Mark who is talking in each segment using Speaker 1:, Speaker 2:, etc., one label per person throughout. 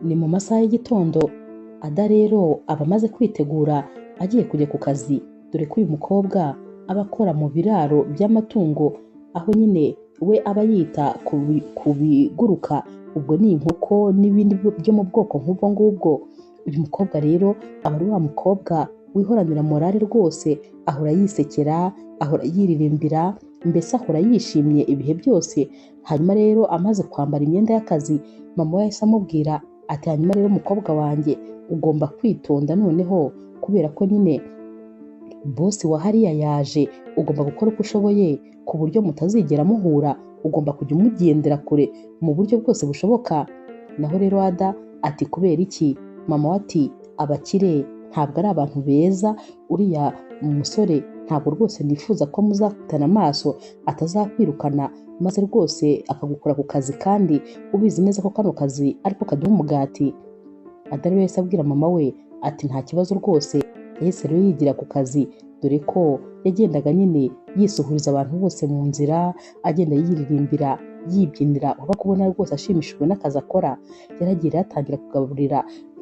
Speaker 1: Ni mu masaha y'igitondo, Ada rero aba amaze kwitegura agiye kujya ku kazi, dore ko uyu mukobwa aba akora mu biraro by'amatungo, aho nyine we aba yita ku biguruka, ubwo ni inkoko n'ibindi byo mu bwoko nk'ubwo ngubwo. Uyu mukobwa rero aba ari wa mukobwa wihoranira morale rwose, ahora yisekera, ahora yiririmbira, mbese ahora yishimye ibihe byose. Hanyuma rero amaze kwambara imyenda y'akazi, mama we yahise amubwira ati hanyuma rero mukobwa wanjye ugomba kwitonda noneho, kubera ko nyine bosi wa hariya yaje, ugomba gukora uko ushoboye ku buryo mutazigera muhura, ugomba kujya umugendera kure mu buryo bwose bushoboka. Naho rero Ada ati kubera iki? Mama we ati abakire ntabwo ari abantu beza, uriya musore ntabwo rwose nifuza ko muzakutana amaso, atazakwirukana maze rwose akagukora ku kazi, kandi ubizi neza ko kano kazi ariko kaduha umugati. Ada rero yahise abwira mama we ati nta kibazo rwose. Yahise rero yigira ku kazi, dore ko yagendaga nyine yisuhuriza abantu bose mu nzira, agenda yiririmbira, yibyinira, waba kubona rwose ashimishijwe n'akazi akora. Yaragiye rero atangira kugaburira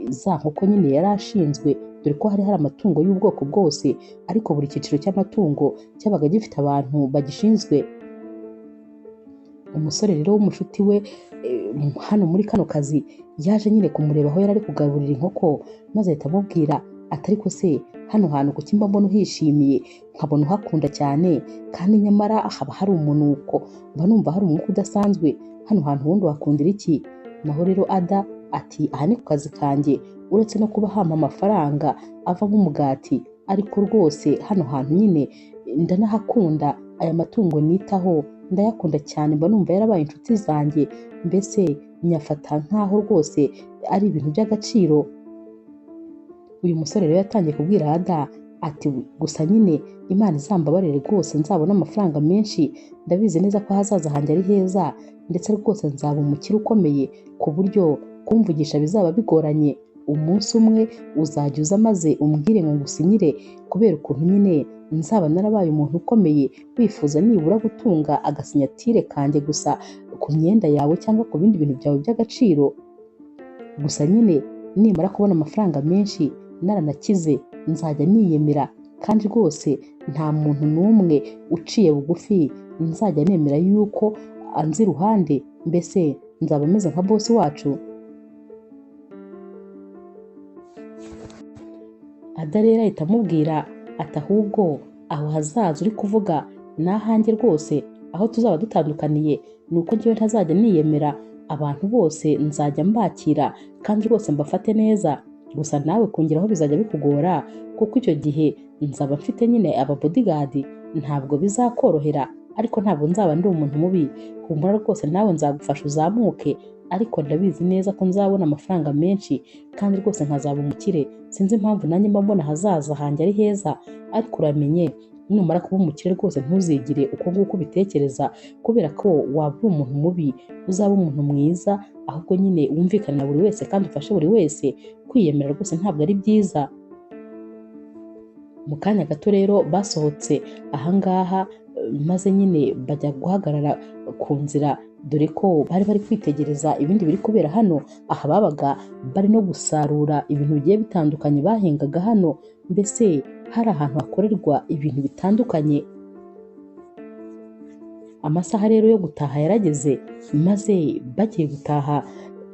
Speaker 1: za nkoko nyine yari ashinzwe, dore ko hari hari amatungo y'ubwoko bwose, ariko buri cyiciro cy'amatungo cyabaga gifite abantu bagishinzwe. Umusore rero w'umushuti we hano muri kano kazi yaje nyine kumureba aho yari ari kugaburira inkoko, maze ahita amubwira ati ariko se hano hantu kuki mba mbona uhishimiye, nkabona uhakunda cyane, kandi nyamara haba hari umunuko, mba numva hari umwuka udasanzwe, hano hantu ubundi uhakundira iki? Naho rero Ada ati aha ni ku kazi kanjye, uretse no kuba hampa amafaranga avamo umugati, ariko rwose hano hantu nyine ndanahakunda, aya matungo nitaho ndayakunda cyane, mba numva yarabaye inshuti zanjye, mbese nyafata nkaho rwose ari ibintu by'agaciro. Uyu musore rero yatangiye kubwira Ada ati gusa nyine Imana izambabarire rwose nzabona amafaranga menshi, ndabizi neza ko ahazaza hanjye ari heza, ndetse rwose nzaba umukire ukomeye ku buryo kumvugisha bizaba bigoranye. Umunsi umwe uzajya uza maze umbwire ngo ngusinyire, kubera ukuntu nyine nzaba narabaye umuntu ukomeye, wifuza nibura gutunga agasinyatire kanjye gusa ku myenda yawe cyangwa ku bindi bintu byawe by'agaciro. Gusa nyine nimara kubona amafaranga menshi naranakize, nzajya niyemera, kandi rwose nta muntu n'umwe uciye bugufi nzajya nemera yuko anzi iruhande, mbese nzaba meze nka bosi wacu. Ada rero ahita amubwira ati ahubwo aho hazaza uri kuvuga ni ahanjye rwose, aho tuzaba dutandukaniye ni uko njyewe ntazajya niyemera, abantu bose nzajya mbakira kandi rwose mbafate neza, gusa nawe kongeraho bizajya bikugora, kuko icyo gihe nzaba mfite nyine aba bodyguard, ntabwo bizakorohera, ariko ntabwo nzaba ndi umuntu mubi, humura rwose nawe nzagufasha uzamuke, ariko ndabizi neza ko nzabona amafaranga menshi kandi rwose nkazaba umukire. Sinzi impamvu nanjye mba mbona ahazaza hanjye ari heza, ariko uramenye numara kuba umukire rwose ntuzigire uko nguko ubitekereza, kubera ko waba uri umuntu mubi, uzaba umuntu mwiza, ahubwo nyine wumvikane na buri wese kandi ufashe buri wese. Kwiyemera rwose ntabwo ari byiza. Mu kanya gato rero basohotse ahangaha, maze nyine bajya guhagarara ku nzira, dore ko bari bari kwitegereza ibindi biri kubera hano. Aha babaga bari no gusarura ibintu bigiye bitandukanye bahingaga hano, mbese hari ahantu hakorerwa ibintu bitandukanye. Amasaha rero yo gutaha yarageze, maze bagiye gutaha,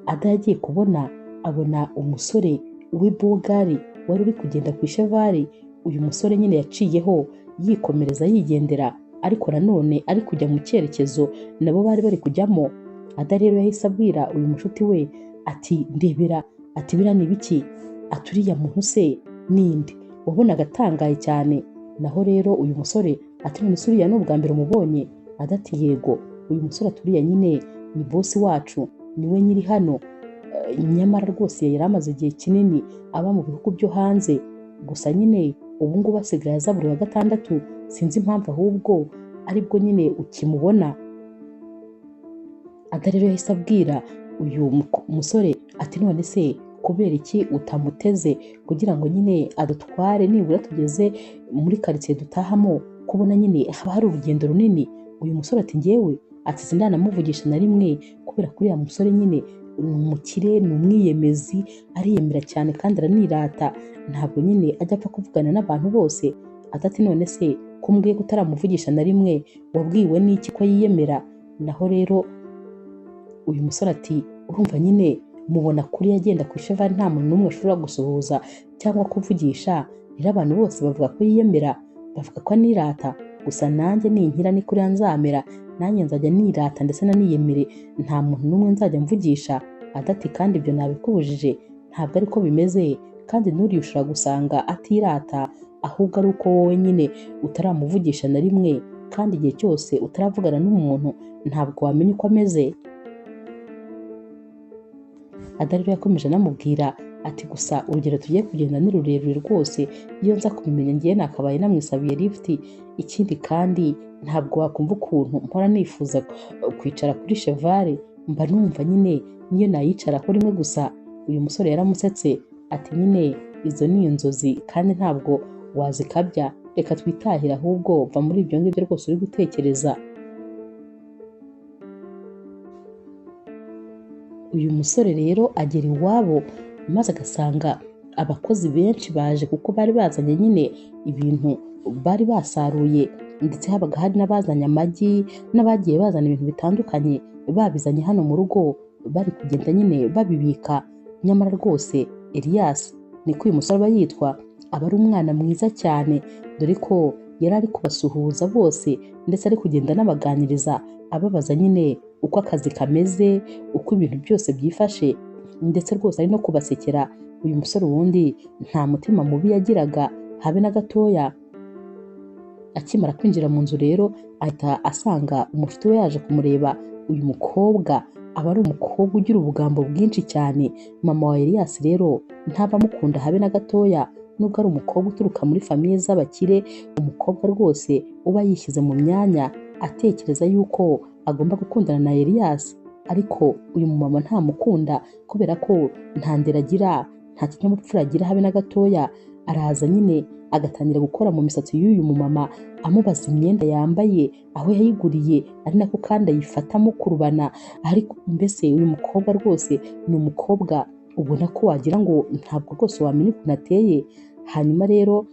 Speaker 1: Ada yagiye kubona abona umusore w'ibogari wari uri kugenda ku ishevari. Uyu musore nyine yaciyeho yikomereza yigendera, ariko nanone ari kujya mu cyerekezo nabo bari bari kujyamo. Ada rero yahise abwira uyu mushuti we ati ndebera, ati biriya ni ibiki? Ati uriya muntu se ninde? Wabonaga atangaye cyane. Naho rero uyu musore ati none se uriya ni ubwa mbere umubonye? Ada ati yego. Uyu musore ati uriya nyine ni bosi wacu, niwe nyiri hano, nyamara rwose yari amaze igihe kinini aba mu bihugu byo hanze, gusa nyine ubu ngubu asigaye aza buri wa gatandatu, sinzi impamvu ahubwo aribwo nyine ukimubona. Ada rero yahise abwira uyu musore ati none se kubera iki utamuteze kugira ngo nyine adutware nibura tugeze muri karitsiye dutahamo, kubona nyine haba hari urugendo runini. Uyu musore ati njyewe ati sindanamuvugisha na rimwe, kubera ko uriya musore nyine ni umukire, ni umwiyemezi, ariyemera cyane kandi aranirata, ntabwo nyine ajya apfa kuvugana n'abantu bose. Ada ati none se ko umbwiye ko utaramuvugisha na rimwe, wabwiwe n'iki ko yiyemera? Naho rero uyu musore ati urumva nyine mubona kuri agenda ku ishevari nta muntu n'umwe ashobora gusuhuza cyangwa kuvugisha, rero abantu bose bavuga ko yiyemera, bavuga ko anirata, gusa nanjye ninkira ni kuriya nzamera, nanjye nzajya nirata ndetse naniyemere, nta muntu n'umwe nzajya mvugisha. Ada ati kandi ibyo nabikubujije, ntabwo ariko bimeze, kandi n'uriya ushobora gusanga atirata, ahubwo ari uko wowe nyine utaramuvugisha na rimwe, kandi igihe cyose utaravugana n'umuntu ntabwo wamenya uko ameze. Ada rero yakomeje anamubwira ati gusa urugero tugiye kugenda ni rurerure rwose, iyo nza kubimenya ngiye nakabaye namwisabiye lifuti. Ikindi kandi ntabwo wakumva ukuntu mpora nifuza kwicara kuri chevale, mba numva nyine niyo nayicaraho rimwe gusa. Uyu musore yaramusetse ati nyine izo ni inzozi kandi ntabwo wazikabya, reka twitahire ahubwo va muri ibyo ngibyo rwose uri gutekereza. Uyu musore rero agera iwabo maze agasanga abakozi benshi baje kuko bari bazanye nyine ibintu bari basaruye, ndetse habaga hari n'abazanye amagi n'abagiye bazana ibintu bitandukanye babizanye hano mu rugo, bari kugenda nyine babibika. Nyamara rwose Elias niko uyu musore aba yitwa, aba ari umwana mwiza cyane, dore ko yari ari kubasuhuza bose ndetse ari kugenda anabaganiriza ababaza nyine uko akazi kameze, uko ibintu byose byifashe, ndetse rwose ari no kubasekera. Uyu musore ubundi nta mutima mubi yagiraga habe na gatoya. Akimara kwinjira mu nzu rero ahita asanga umushuti we yaje kumureba. Uyu mukobwa aba ari umukobwa ugira ubugambo bwinshi cyane. Mama wa Elias rero ntaba amukunda habe na gatoya, nubwo ari umukobwa uturuka muri famiye z'abakire, umukobwa rwose uba yishyize mu myanya atekereza yuko agomba gukundana na Elias, ariko uyu mumama ntamukunda kubera ko nta ndero agira, nta kinyabupfura agira habe na gatoya. Araza nyine agatangira gukora mu misatsi y'uyu mumama, amubaza imyenda yambaye, aho yayiguriye, ari nako kandi ayifata amukurubana. Ariko mbese uyu mukobwa rwose ni umukobwa ubona ko wagira ngo ntabwo rwose wamenya ukuntu ateye. Hanyuma rero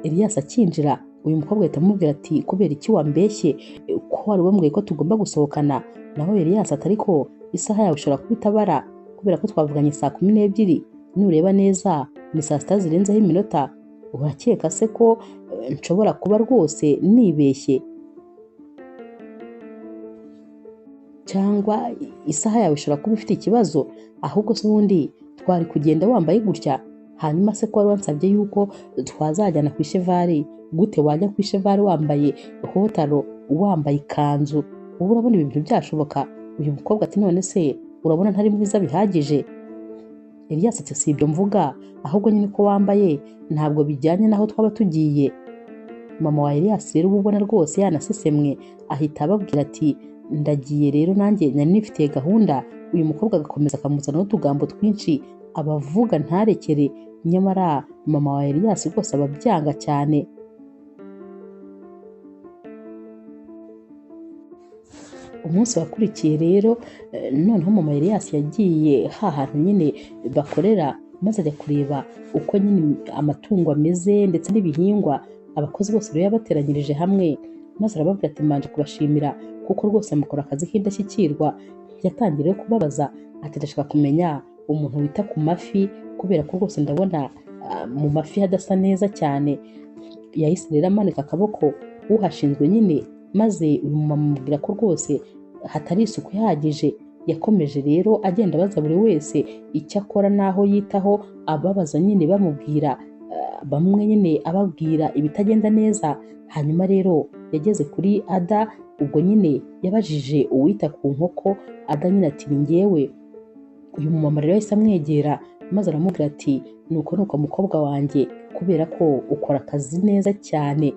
Speaker 1: Elias akinjira, uyu mukobwa ahita amubwira ati kubera iki wambeshye ko wari wambwiye ko tugomba gusohokana? Naho Elias ati ariko isaha yawe ushobora kuba itabara kubera ko twavuganye 12:00, nureba neza ni 6:00 zirenzeho iminota, urakeka se ko nshobora kuba rwose nibeshye, cyangwa isaha yawe ishobora kuba ifite ikibazo? Ahubwo se ubundi twari kugenda wambaye gutya? Hanyuma se ko wari wansabye yuko twazajyana ku ishevari, gute wajya ku ishevari wambaye hotaro, wambaye ikanzu? Ubu urabona ibintu byashoboka? Uyu mukobwa ati none se urabona ntari mwiza bihagije? Elias ati si ibyo mvuga, ahubwo nyine ko wambaye ntabwo bijyanye n'aho twaba tugiye. Mama wa Elias rero uba ubona rwose yanasesemwe, ahita ababwira ati ndagiye rero nanjye nari nifitiye gahunda. Uyu mukobwa agakomeza akamuzana n'utugambo twinshi abavuga ntarekere, nyamara mama wa Elias rwose ababyanga cyane. Umunsi wakurikiye rero noneho mama Elias yagiye hahantu nyine bakorera, maze ajya kureba uko nyine amatungo ameze ndetse n'ibihingwa. Abakozi bose rero yabateranyirije hamwe, maze arababwira ati mbanje kubashimira kuko rwose mukora akazi k'indashyikirwa. Yatangiye kubabaza ati ndashaka kumenya umuntu wita ku mafi, kubera ko rwose ndabona mu mafi hadasa neza cyane. Yahise rero amanika akaboko uhashinzwe nyine, maze uyu mumama amubwira ko rwose hatari isuku ihagije. Yakomeje rero agenda abaza buri wese icyo akora n'aho yitaho, ababaza nyine bamubwira bamwe nyine ababwira ibitagenda neza. Hanyuma rero yageze kuri Ada, ubwo nyine yabajije uwita ku nkoko. Ada nyine ati ni njyewe. Uyu mumama rero yahise amwegera maze aramubwira ati nuko nuko mukobwa wanjye, kubera ko ukora akazi neza cyane,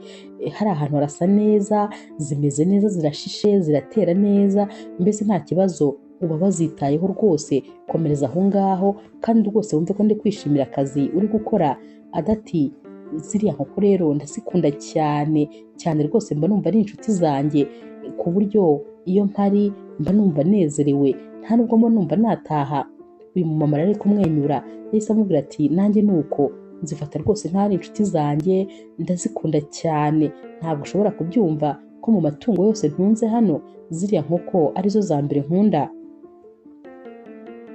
Speaker 1: hari ahantu harasa neza, zimeze neza, zirashishe, ziratera neza, mbese nta kibazo uba wazitayeho rwose, komereza aho ngaho kandi rwose wumve ko ndi kwishimira akazi uri gukora. Ada ati ziriya nkoko rero ndazikunda cyane cyane rwose, mba numva ari inshuti zanjye, ku buryo iyo mpari mba numva nezerewe, nta nubwo mba numva nataha. Uyu mumama rero ari kumwenyura, yahise amubwira ati nanjye nuko nzifata rwose nk'aho ari inshuti zanjye, ndazikunda cyane, ntabwo ushobora kubyumva ko mu matungo yose ntunze hano ziriya nkoko arizo za mbere nkunda.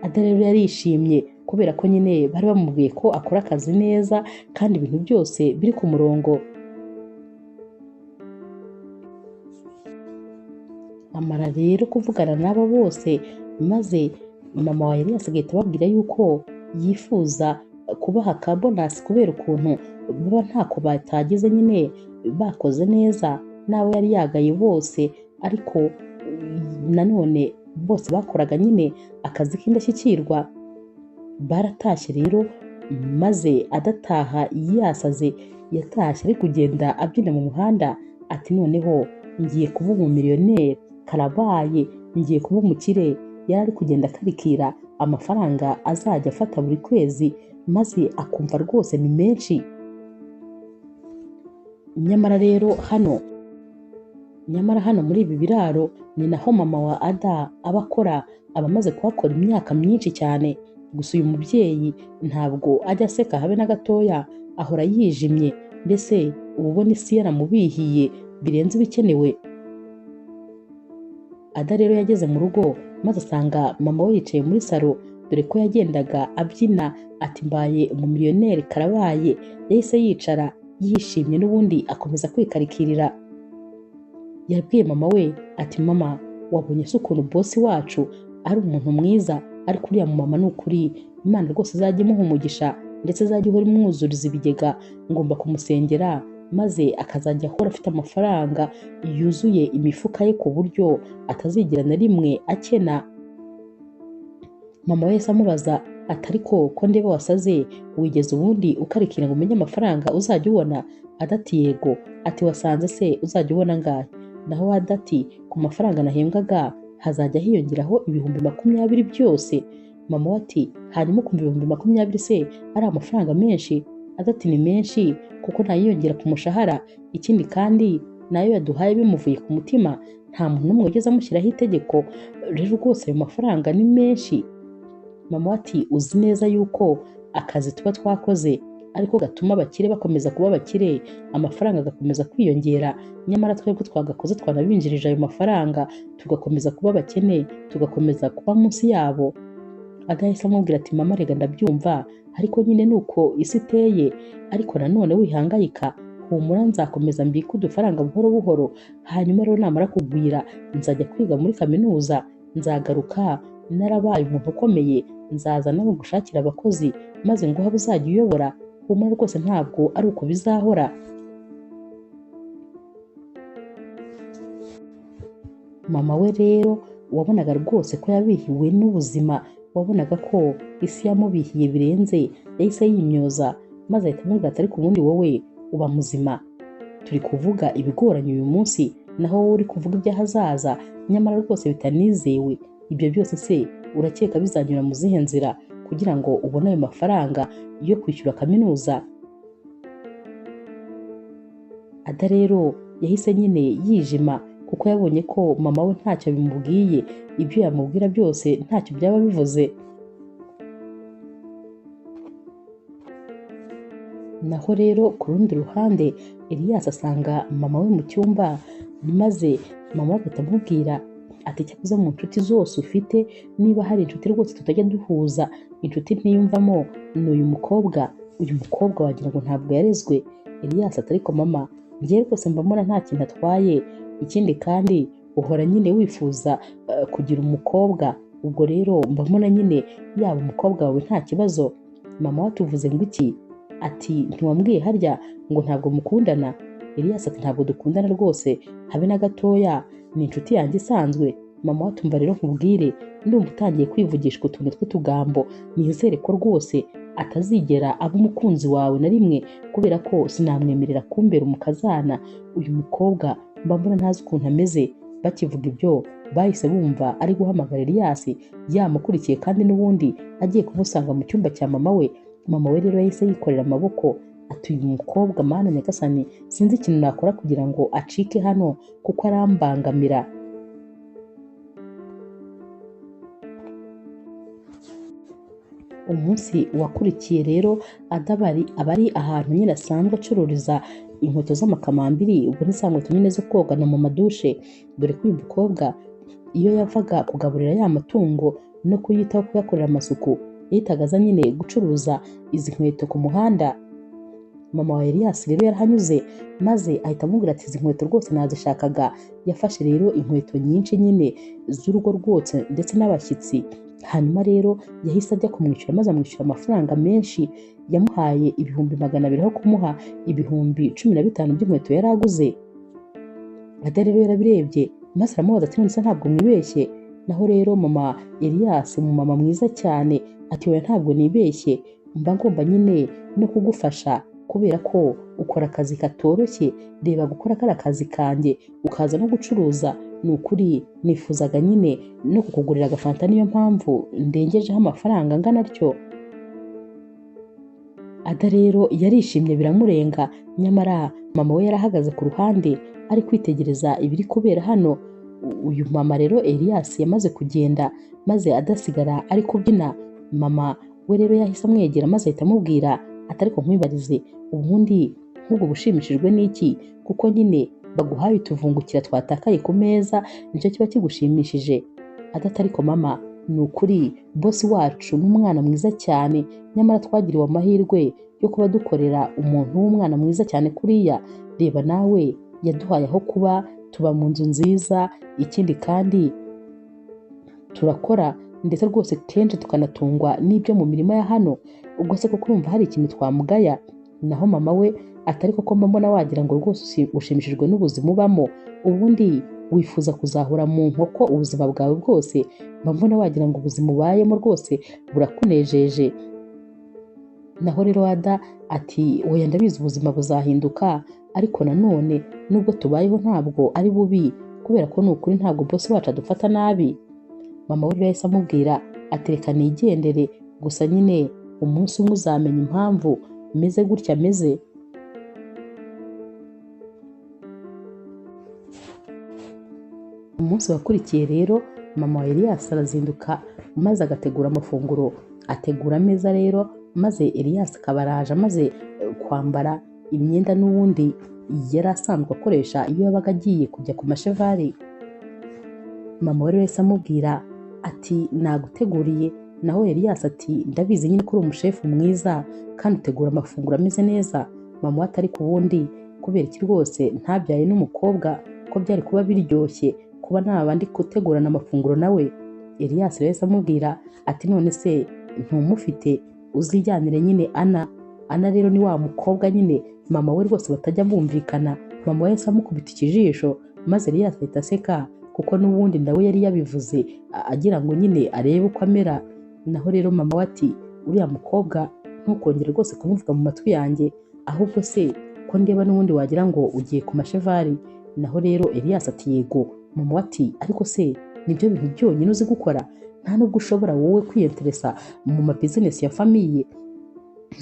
Speaker 1: Ada rero yarishimye kubera ko nyine bari bamubwiye ko akora akazi neza kandi ibintu byose biri ku murongo. Amara rero kuvugana n'aba bose, maze mama wa Elias agahita ababwira yuko yifuza kubaha ka bonus kubera ukuntu baba ntako batagize nyine bakoze neza n'abo yari yagaye bose, ariko nanone bose bakoraga nyine akazi k'indashyikirwa. Baratashye rero, maze adataha yasaze, yatashye ari kugenda abyina mu muhanda ati noneho ngiye kuba umumiliyoneri, karabaye, ngiye kuba umukire. Yari ari kugenda akarikira amafaranga azajya afata buri kwezi, maze akumva rwose ni menshi. Nyamara rero hano muri ibi biraro ni naho mama wa Ada aba akora, aba amaze kuhakora imyaka myinshi cyane. Gusa uyu mubyeyi ntabwo ajya aseka habe na gatoya, ahora yijimye, mbese uba ubona isi yaramubihiye birenze ibikenewe. Ada rero yageze mu rugo maze asanga mama we yicaye muri salo, dore ko yagendaga abyina ati mbaye umumiliyoneri karabaye. Yahise yicara yishimye n'ubundi akomeza kwikarikirira. Yabwiye mama we ati mama, wabonye se ukuntu bosi wacu ari umuntu mwiza, ariko uriya mama ni ukuri Imana rwose izajya imuha umugisha, ndetse izajya ihora imwuzuriza ibigega, ngomba kumusengera maze akazajya ahora afite amafaranga yuzuye imifuka ye ku buryo atazigera na rimwe akena. Mama we yahise amubaza ati ariko ko ndeba wasaze, wigeze ubundi ukarikira ngo umenye amafaranga uzajya ubona? Ada ati yego. Ati wasanze se uzajya ubona angahe? Naho Ada ati ku mafaranga nahembwaga hazajya hiyongeraho 20,000 byose. Mama we ati hanyuma ukumva 20,000 se ari amafaranga menshi? Ada ati ni menshi kuko ntayiyongera ku mushahara, ikindi kandi nayo yaduhaye bimuvuye ku mutima, nta muntu n'umwe wigeze amushyiraho itegeko, rero rwose ayo mafaranga ni menshi. Mama we ati uzi neza yuko akazi tuba twakoze ariko gatuma abakire bakomeza kuba abakire, amafaranga agakomeza kwiyongera, nyamara twebwe twagakoze twanabinjirije ayo mafaranga tugakomeza kuba abakene, tugakomeza kuba munsi yabo. Ada yahise amubwira ati mama rega ndabyumva, ariko nyine nuko isi iteye, ariko nanone wihangayika, humura nzakomeza mbike udufaranga buhoro buhoro, hanyuma rero namara kugwira nzajya kwiga muri kaminuza, nzagaruka narabaye umuntu ukomeye, nzaza nawe gushakira abakozi maze nguhe abo uzajya uyobora, humura rwose ntabwo ari uko bizahora. Mama we rero wabonaga rwose ko yabihiwe n'ubuzima, wabonaga ko isi yamubihiye birenze, yahise yimyoza maze ahita amubwira ati ariko ubundi wowe uba muzima, turi kuvuga ibigoranye uyu munsi, naho wowe uri kuvuga iby'ahazaza, nyamara rwose bitanizewe. Ibyo byose se urakeka bizanyura mu zihe nzira kugira ngo ubone ayo mafaranga yo kwishyura kaminuza? Ada rero yahise nyine yijima kuko yabonye ko mama we ntacyo bimubwiye, ibyo yamubwira byose ntacyo byaba bivuze. Naho rero ku rundi ruhande Elias asanga mama we mu cyumba, maze mama we agahita amubwira ati cyakoze mu nshuti zose ufite, niba hari inshuti rwose tutajya duhuza, inshuti ntiyumvamo ni uyu mukobwa, uyu mukobwa wagira ngo ntabwo yarezwe. Elias ati ariko mama njye rwose mba mbona nta kintu atwaye, ikindi kandi uhora nyine wifuza kugira umukobwa, ubwo rero mba mbona nyine yaba umukobwa wawe nta kibazo. Mama we atuvuze ngo iki? Ati ntiwambwiye harya ngo ntabwo mukundana? Elias ati ntabwo dukundana rwose habe na gatoya, ni inshuti yanjye isanzwe. Mama we atumva rero nkubwire, ndumva utangiye kwivugishwa utuntu tw'utugambo, nizere ko rwose atazigera aba umukunzi wawe na rimwe, kubera ko sinamwemerera kumbera umukazana, uyu mukobwa mba mbona ntazi ukuntu ameze. Bakivuga ibyo bahise bumva ari guhamagara Elias, yamukurikiye kandi n'ubundi agiye kumusanga mu cyumba cya mama we. Mama we rero yahise yikorera amaboko ati uyu mukobwa mana nyagasani, sinzi ikintu nakora kugira ngo acike hano kuko arambangamira. Umunsi wakurikiye rero Ada aba ari ahantu nyine asanzwe acururiza inkweto z'amakamambiri, ubwo ni za nkweto nyine zo kogana mu madushe, dore ko uyu mukobwa iyo yavaga kugaburira ya matungo no kuyitaho kuyakorera amasuku, yahitaga aza nyine gucuruza izi nkweto ku muhanda. Mama wa Elias rero yarahanyuze maze ahita amubwira ati izi nkweto rwose nazishakaga. Yafashe rero inkweto nyinshi nyine z'urugo rwose ndetse n'abashyitsi. Hanyuma rero yahise ajya kumwishyura maze amwishyura amafaranga menshi, yamuhaye 200,000 aho kumuha 15,000 by'inkweto yari aguze. Ada rero yarabirebye maze aramubaza ati none se ntabwo mwibeshye? Naho rero mama Elias, umumama mwiza cyane, ati oya ntabwo nibeshye, mba ngomba nyine no kugufasha kubera ko ukora akazi katoroshye, reba gukora kariya kazi kanjye ukaza no gucuruza, ni ukuri nifuzaga nyine no kukugurira agafanta, niyo mpamvu ndengejeho amafaranga angana atyo. Ada rero yarishimye biramurenga, nyamara mama we yarahagaze ku ruhande ari kwitegereza ibiri kubera hano. Uyu mama rero Elias yamaze kugenda maze adasigara ari kubyina. Mama we rero yahise amwegera maze ahita amubwira ati ariko nkwibarize, ubundi nk'ubwo bushimishijwe n'iki? Kuko nyine baguhaye utuvungukira twatakaye ku meza, nicyo kiba kigushimishije? Ada ati ariko mama, ni ukuri bosi wacu ni umwana mwiza cyane, nyamara twagiriwe amahirwe yo kuba dukorera umuntu w'umwana mwiza cyane kuriya. Reba nawe yaduhaye aho kuba, tuba mu nzu nziza, ikindi kandi turakora ndetse rwose kenshi tukanatungwa n'ibyo mu mirima ya hano. Ubwo se koko urumva hari ikintu twamugaya? Naho mama we atari koko mbona wagira ngo rwose ushimishijwe n'ubuzima ubamo, ubundi wifuza kuzahora mu nkoko ubuzima bwawe bwose, mbona wagira ngo ubuzima ubayemo rwose burakunejeje. Naho rero Ada ati oya ndabizi ubuzima buzahinduka, ariko nanone nubwo tubayeho ntabwo ari bubi, kubera ko ni ukuri ntabwo bosi wacu adufata nabi. Mama we yahise amubwira ati reka nigendere, gusa nyine umunsi umwe uzamenya impamvu meze gutya meze. Umunsi wakurikiye rero mama wa Elias arazinduka maze agategura amafunguro, ategura ameza rero maze Elias akabaraje amaze kwambara imyenda n'ubundi yari asanzwe akoresha iyo yabaga agiye kujya ku mashevari. Mama we rero yahise amubwira ati naguteguriye. Naho Elias ati ndabizi nyine ko uri umushefu mwiza kandi utegura amafunguro ameze neza. Mama we atari ku wundi kubera iki rwose ntabyaye n'umukobwa, ko byari kuba biryoshye kuba nta bandi gutegurana amafunguro nawe. Elias rero yahise amubwira ati none se ntumufite, uzijyanire nyine Ana. Ana rero ni wa mukobwa nyine mama we rwose batajya bumvikana. Mama we yahise amukubita ikijisho maze Elias ahita aseka, kuko n'ubundi nawe yari yabivuze agira ngo nyine arebe uko amera. Naho rero mama we ati uriya mukobwa ntukongere rwose kumuvuga mu matwi yanjye, ahubwo se ko ndeba n'ubundi wagira ngo ugiye ku mashevari. Naho rero Elias ati yego. Mama we ati ariko se nibyo bintu byonyine uzi gukora? Nta nubwo ushobora wowe kwiyenteresa mu mabizinesi ya famiye,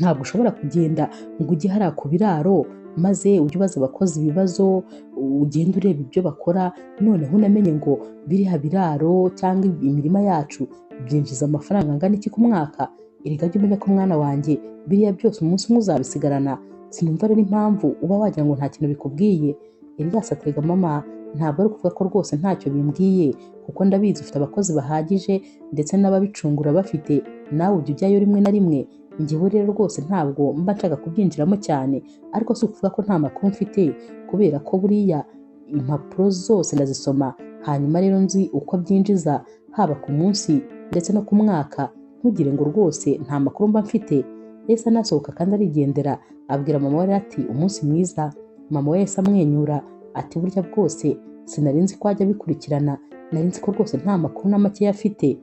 Speaker 1: ntabwo ushobora kugenda ngo ujye hariya ku biraro maze ujye ubaza abakozi ibibazo, ugende ureba ibyo bakora, noneho unamenye ngo biriya biraro cyangwa imirima yacu byinjiza amafaranga angana iki ku mwaka. Erega jya umenya ko mwana wanjye biriya byose umunsi umwe uzabisigarana, sinumva rero impamvu uba wagira ngo nta kintu bikubwiye. Elias ati erega mama, ntabwo ari ukuvuga ko rwose ntacyo bimbwiye, kuko ndabizi ufite abakozi bahagije ndetse n'ababicungura bafite, nawe ujya ujyayo rimwe na rimwe. Njyewe rero rwose ntabwo mba nshaka kubyinjiramo cyane, ariko si ukuvuga ko nta makuru mfite, kubera ko buriya impapuro zose ndazisoma, hanyuma rero nzi uko byinjiza haba ku munsi ndetse no ku mwaka, ntugire ngo rwose nta makuru mba mfite. Yahise anasohoka kandi arigendera, abwira mama we ati umunsi mwiza. Mama we yahise amwenyura ati burya bwose sinari nzi ko ajya abikurikirana, nari nzi ko rwose nta makuru na make afite.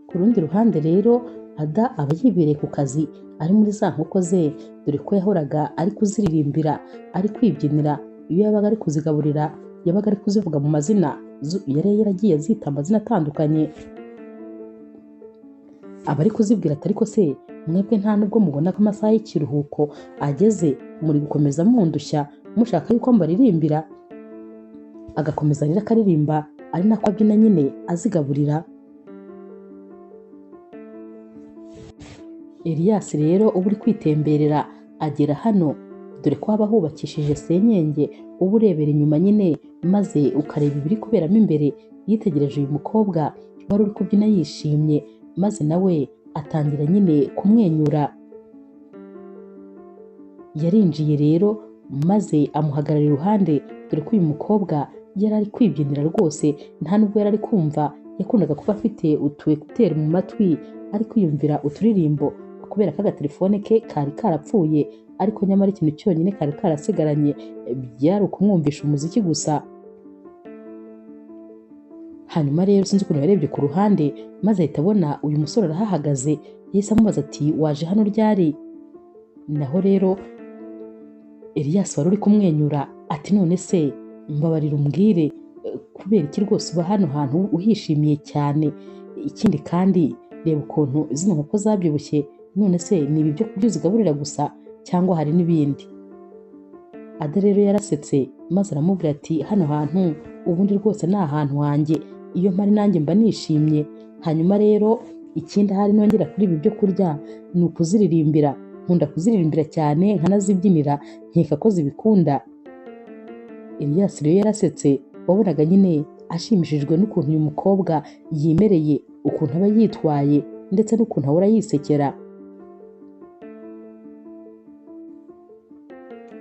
Speaker 1: Ku rundi ruhande rero Ada aba yibereye ku kazi ari muri za nkoko ze, dore ko yahoraga ari kuziririmbira, ari kwibyinira. Iyo yabaga ari kuzigaburira yabaga ari kuzivuga mu mazina, yari yaragiye azita amazina atandukanye. Aba ari kuzibwira ati ariko se mwebwe nta nubwo mubona ko amasaha y'ikiruhuko ageze, muri gukomeza mundushya mushaka yuko mbaririmbira. Agakomeza rero akaririmba ari nako abyina nyine azigaburira. Elias rero uba uri kwitemberera agera hano, dore ko haba hubakishije senyenge, uba urebera inyuma nyine maze ukareba ibiri kuberamo imbere. Yitegereje uyu mukobwa wari uri kubyina yishimye, maze nawe atangira nyine kumwenyura. Yarinjiye rero maze amuhagarara iruhande, dore ko uyu mukobwa yari ari kwibyinira rwose, nta nubwo yari ari kumva. Yakundaga kuba afite utu ekuteri mu matwi ari kwiyumvira uturirimbo, kubera ko agatelefone ke kari karapfuye, ariko nyamara ikintu cyonyine kari karasigaranye byari ukumwumvisha umuziki gusa. Hanyuma rero sinzi ukuntu yarebye ku ruhande maze ahita abona uyu musore arahahagaze. Yahise amubaza ati waje hano ryari? Naho rero Elias wari uri kumwenyura ati none se mbabarira umbwire, kubera iki rwose uba hano hantu uhishimiye cyane? Ikindi kandi reba ukuntu zino nkoko zabyibushye, none se ni ibi byo kurya uzigaburira gusa cyangwa hari n'ibindi? Ada rero yarasetse maze aramubwira ati hano hantu ubundi rwose ni ahantu hanjye, iyo mpari nanjye mba nishimye. Hanyuma rero ikindi ahari nongera kuri ibi byo kurya ni ukuziririmbira, nkunda kuziririmbira cyane nkanazibyinira, nkeka ko zibikunda. Elias rero yarasetse, wabonaga nyine ashimishijwe n'ukuntu uyu mukobwa yimereye, ukuntu aba yitwaye ndetse n'ukuntu ahora yisekera.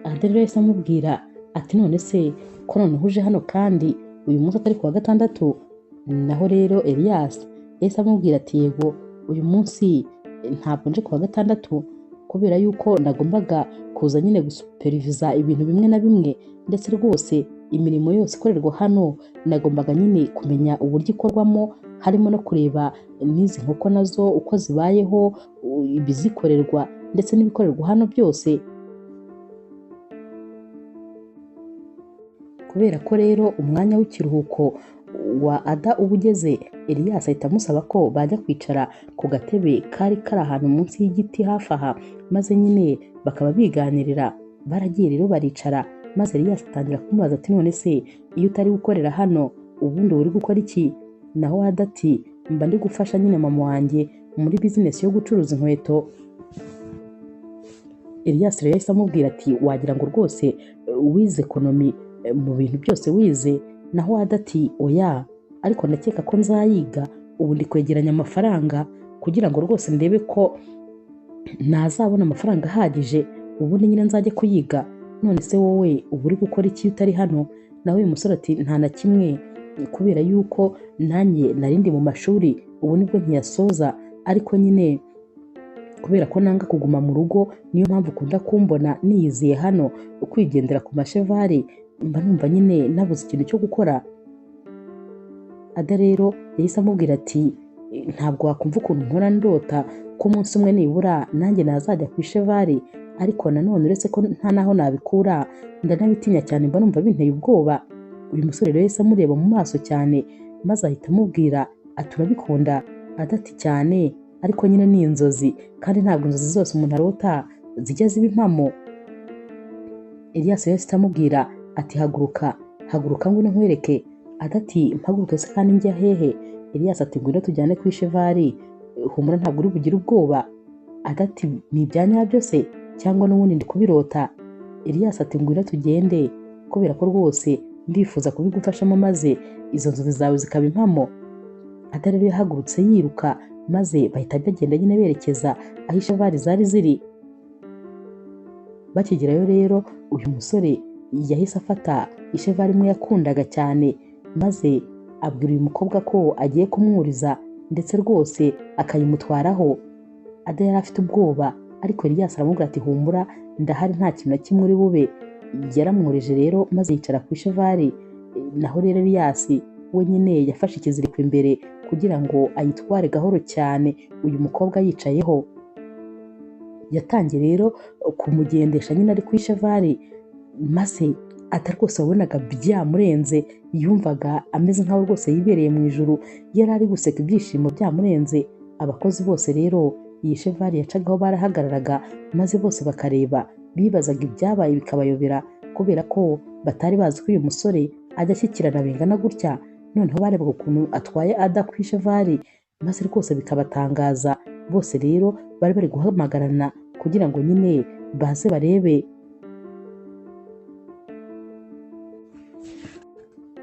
Speaker 1: Ada rero yahise amubwira ati none se ko noneho uje hano kandi uyu munsi atari kuwa gatandatu? Naho rero Elias yahise amubwira ati yego uyu munsi ntabwo nje kuwa gatandatu, kubera yuko nagombaga kuza nyine gusuperiviza ibintu bimwe na bimwe, ndetse rwose imirimo yose ikorerwa hano nagombaga nyine kumenya uburyo ikorwamo, harimo no kureba n'izi nkoko nazo uko zibayeho, ibizikorerwa ndetse n'ibikorerwa hano byose. Kubera ko rero umwanya w'ikiruhuko wa Ada uba ugeze, Elias ahita amusaba ko bajya kwicara ku gatebe kari kari ahantu munsi y'igiti hafi aha, maze nyine bakaba biganirira. Baragiye rero baricara, maze Elias atangira kumubaza ati none se iyo utari gukorera hano ubundi uri gukora iki? Naho Ada ati mba ndi gufasha nyine mama wanjye muri bizinesi yo gucuruza inkweto. Elias rero yahise amubwira ati wagira ngo rwose wize ekonomi mu bintu byose wize. Naho Ada ati oya, ariko ndakeka ko nzayiga, ubu ndi kwegeranya amafaranga kugira ngo rwose ndebe ko nazabona amafaranga ahagije, ubundi nyine nzajye kuyiga. None se wowe uba uri gukora iki utari hano? Nawe uyu musore ati nta na kimwe, kubera yuko nanjye narindi mu mashuri ubu nibwo ntiyasoza, ariko nyine kubera ko nanga kuguma mu rugo niyo mpamvu ukunda kumbona niyiziye hano kwigendera ku mashevari, mba numva nyine nabuze ikintu cyo gukora. Ada rero yahise amubwira ati ntabwo wakumva ukuntu mpora ndota ko umunsi umwe nibura nanjye nazajya ku ishevari, ariko nanone uretse ko nta naho nabikura ndanabitinya cyane, mba numva binteye ubwoba. Uyu musore rero yahise amureba mu maso cyane maze ahita amubwira ati urabikunda? Ada ati cyane, ariko nyine ni inzozi, kandi ntabwo inzozi zose umuntu arota zijya ziba impamo. Elias yahise amubwira ati haguruka, haguruka ngwino nkwereke. Ada ati mpaguruke se kandi njya hehe? Elias ati ngwino tujyane ku ishevari, humura ntabwo uri bugire ubwoba. Ada ati ni ibya nyabyo se cyangwa n'ubundi ndi kubirota? Elias ati ngwino tugende, kubera ko rwose ndifuza kubigufashamo maze izo nzozi zawe zikaba impamo. Ada rero yahagurutse yiruka, maze bahita bagenda nyine berekeza aho ishevari zari ziri. Bakigerayo rero uyu musore yahise afata ishevari imwe yakundaga cyane, maze abwira uyu mukobwa ko agiye kumwuriza ndetse rwose akayimutwaraho. Ada yari afite ubwoba, ariko Elias aramubwira ati humura ndahari nta kintu na kimwe uri bube. Yaramwurije rero maze yicara ku ishevari. Naho rero Elias we nyine yafashe ikiziriko imbere kugira ngo ayitware gahoro cyane uyu mukobwa yicayeho. Yatangiye rero kumugendesha nyine ari ku ishevari, maze Ada rwose wabonaga byamurenze, yumvaga ameze nkaho rwose yibereye mu ijuru, yari ari guseka ibyishimo byamurenze. Abakozi bose rero iyi shevari yacagaho barahagararaga maze bose bakareba, bibazaga ibyabaye bikabayobera, kubera ko batari bazi ko uyu musore ajya ashyikirana bingana gutya Noneho barebaga ukuntu atwaye Ada ku ishevari, maze rwose bikabatangaza. Bose rero bari bari guhamagarana kugira ngo nyine baze barebe.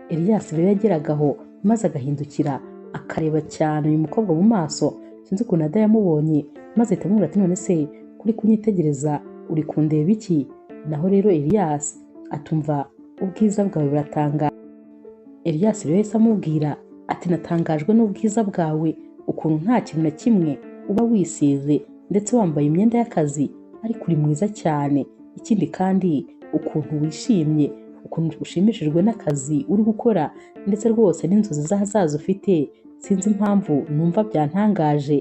Speaker 1: Elias rero yageragaho maze agahindukira akareba cyane uyu mukobwa mu maso. Sinzi ukuntu Ada yamubonye, maze ahita amubwira ati none se kuri kunyitegereza uri kundeba iki? Naho rero Elias atumva ubwiza bwawe buratanga. Elias rero yahise amubwira ati natangajwe n'ubwiza bwawe, ukuntu nta kintu na kimwe uba wisize ndetse wambaye imyenda y'akazi, ariko uri mwiza cyane. Ikindi kandi ukuntu wishimye, ukuntu ushimishijwe n'akazi uri gukora, ndetse rwose n'inzozi z'ahazaza ufite, sinzi impamvu numva byantangaje.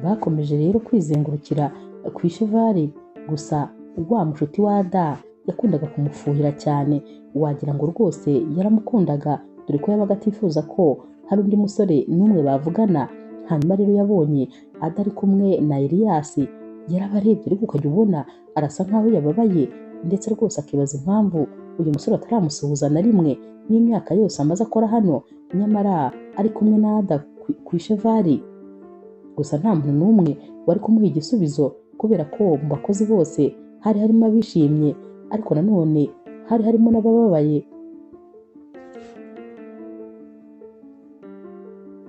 Speaker 1: Bakomeje rero kwizengurukira ku ishevari, gusa wa mushuti wa Ada yakundaga kumufuhira cyane, wagira ngo rwose yaramukundaga, dore ko yabaga atifuza ko hari undi musore n'umwe bavugana. Hanyuma rero yabonye Ada ari kumwe na Elias, yarabarebye ariko ukajya ubona arasa nkaho yababaye, ndetse rwose akibaza impamvu uyu musore ataramusuhuza na rimwe n'imyaka yose amaze akora hano, nyamara ari kumwe na Ada ku ishevari. Gusa nta muntu n'umwe wari kumuha igisubizo, kubera ko mu bakozi bose hari harimo abishimye, ariko nanone hari harimo n'abababaye.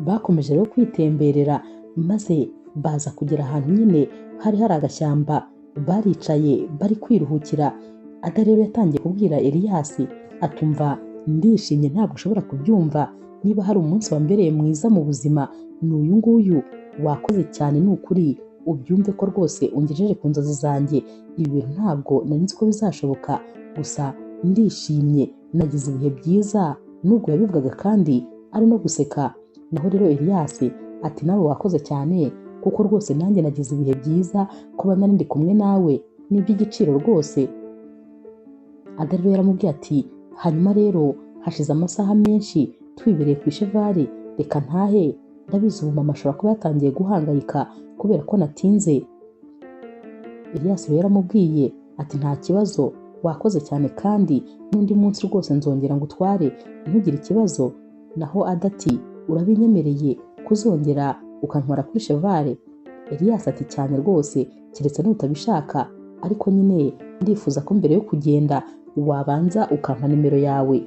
Speaker 1: Bakomeje rero kwitemberera, maze baza kugera ahantu nyine hari hari agashyamba, baricaye bari kwiruhukira. Ada rero yatangiye kubwira Elias atumva ndishimye ntabwo ushobora kubyumva, niba hari umunsi wambereye mwiza mu buzima ni uyu nguyu, wakoze cyane ni ukuri, ubyumve ko rwose ungejeje ku nzozi zanjye, ibi bintu ntabwo nari nzi ko bizashoboka, gusa ndishimye nagize ibihe byiza. Nubwo yabivugaga kandi ari no guseka. Naho rero Elias ati nawe wakoze cyane, kuko rwose nanjye nagize ibihe byiza kuba nari ndi kumwe nawe, ni iby'igiciro rwose. Ada rero yaramubwiye ati hanyuma rero hashize amasaha menshi twibereye ku ishevari, reka ntahe, ndabizi ubu mama ashobora kuba yatangiye guhangayika kubera ko natinze. Elias rero yaramubwiye ati nta kibazo, wakoze cyane kandi n'undi munsi rwose nzongera ngutware, ntugire ikibazo. Naho Ada ati urabinyemereye kuzongera ukantwara kuri chevale? Elias ati cyane rwose, keretse nutabishaka, ariko nyine ndifuza ko mbere yo kugenda wabanza ukampa nimero yawe.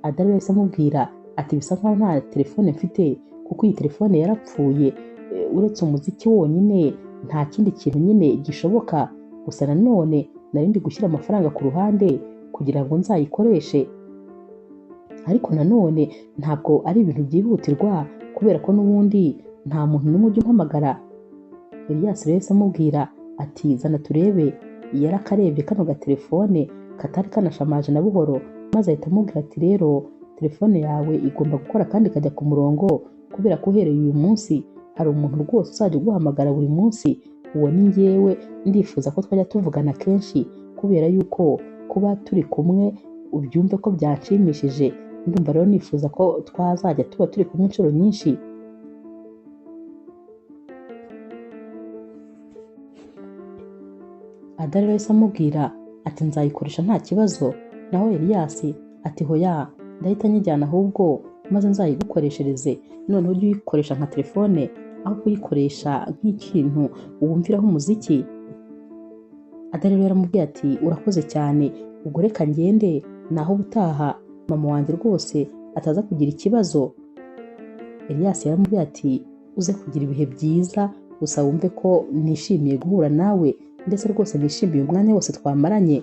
Speaker 1: Ada rero yahise amubwira ati bisa nkaho nta telefone mfite, kuko iyi telefone yarapfuye, uretse umuziki wonyine nta kindi kintu nyine gishoboka. Gusa nanone nari ndi gushyira amafaranga ku ruhande kugira ngo nzayikoreshe, ariko nanone ntabwo ari ibintu byihutirwa kubera ko n'ubundi nta muntu n'umwe ujya umpamagara. Elias rero yahise amubwira ati zana turebe. Yarakarebye kano gatelefone katari kanashamaje na buhoro, maze ahita amubwira ati rero telefone yawe igomba gukora kandi ikajya ku murongo, kubera ko uhereye uyu munsi hari umuntu rwose uzajya uguhamagara buri munsi, uwo ni njyewe, ndifuza ko twajya tuvugana kenshi kubera yuko kuba turi kumwe ubyumve ko byanshimishije, ndumva rero nifuza ko twazajya tuba turi kumwe inshuro nyinshi. Ada rero yahise amubwira ati nzayikoresha nta kibazo. Naho Elias ati hoya, ndahita nyijyana ahubwo maze nzayigukoreshereze, noneho ujye uyikoresha nka telefone aho kuyikoresha nk'ikintu wumviraho umuziki. Ada rero yaramubwiye ati urakoze cyane, ubwo reka ngende, naho ubutaha mama wanjye rwose ataza kugira ikibazo. Elias yaramubwiye ati uze kugira ibihe byiza, gusa wumve ko nishimiye guhura nawe, ndetse rwose nishimiye umwanya wose twamaranye.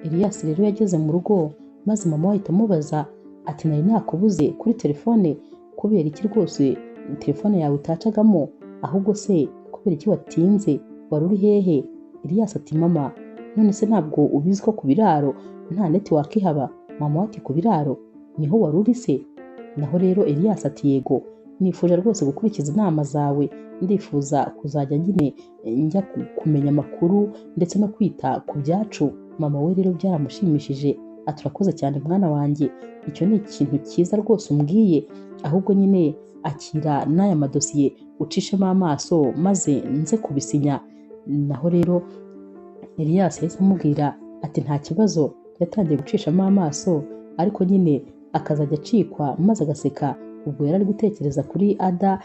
Speaker 1: Elias rero yageze mu rugo, maze mama we ahita amubaza ati nari nakubuze kuri telefone, kubera iki rwose telefone yawe utacagamo, ahubwo se kubera iki watinze, wari uri hehe? Elias ati mama, none se ntabwo ubizi ko ku biraro nta network ihaba? Mama we ati ku biraro niho wari uri se? Naho rero Elias ati yego, nifuje rwose gukurikiza inama zawe, ndifuza kuzajya nyine njya kumenya amakuru ndetse no kwita ku byacu. Mama we rero byaramushimishije ati urakoze cyane mwana wanjye, icyo ni ikintu cyiza rwose umbwiye, ahubwo nyine Akira n'aya madosiye ucishemo amaso maze nze kubisinya. Naho rero Elias yahise amubwira ati nta kibazo. Yatangiye gucishamo amaso ariko nyine akazajya acikwa maze agaseka. Ubwo yari ari gutekereza kuri Ada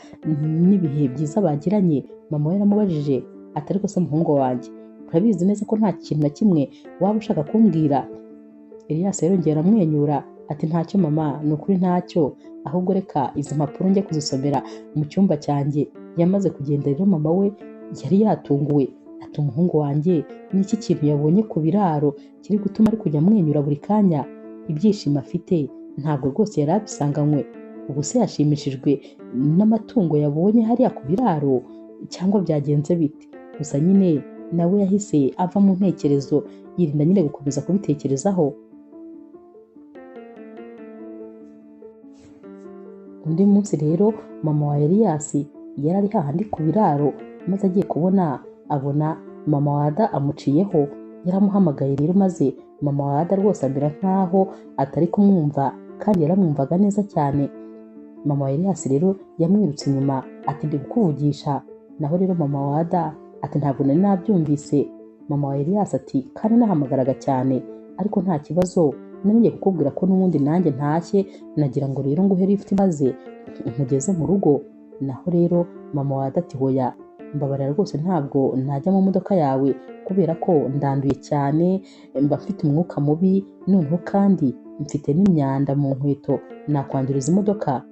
Speaker 1: n'ibihe byiza bagiranye. Mama we yaramubajije ati ariko se muhungu wanjye, urabizi neza ko nta kintu na kimwe waba ushaka kumbwira? Elias yarongera aramwenyura ati ntacyo mama, ni ukuri ntacyo, ahubwo reka izi mpapuro njye kuzisomera mu cyumba cyanjye. Yamaze kugenda rero mama we yari yatunguwe ati umuhungu wanjye ni iki kintu yabonye ku biraro kiri gutuma ari kujya amwenyura buri kanya? Ibyishimo afite ntabwo rwose yari abisanganywe. Ubu se yashimishijwe n'amatungo yabonye hariya ku biraro cyangwa byagenze bite? Gusa nyine nawe yahise ava mu ntekerezo, yirinda nyine gukomeza kubitekerezaho. Undi munsi rero mama wa Elias yari ari hahandi ku biraro, maze agiye kubona abona mama wa Ada amuciyeho. Yaramuhamagaye rero maze mama wa Ada rwose amera nkaho atari kumwumva, kandi yaramwumvaga neza cyane. Mama wa Elias rero yamwirutse inyuma ati ndi kukuvugisha. Naho rero mama wa Ada ati ntabwo nari nabyumvise. Mama wa Elias ati kandi nahamagaraga cyane, ariko nta kibazo, nari ngiye kukubwira ko n'ubundi nanjye ntashye, nagira ngo rero nguhe lift maze nkugeze mu rugo. Naho rero mama wa Ada ati hoya, mbabarira rwose ntabwo najya mu modoka yawe kubera ko ndanduye cyane, mba mfite umwuka mubi, noneho kandi mfite n'imyanda mu nkweto, nakwanduriza imodoka.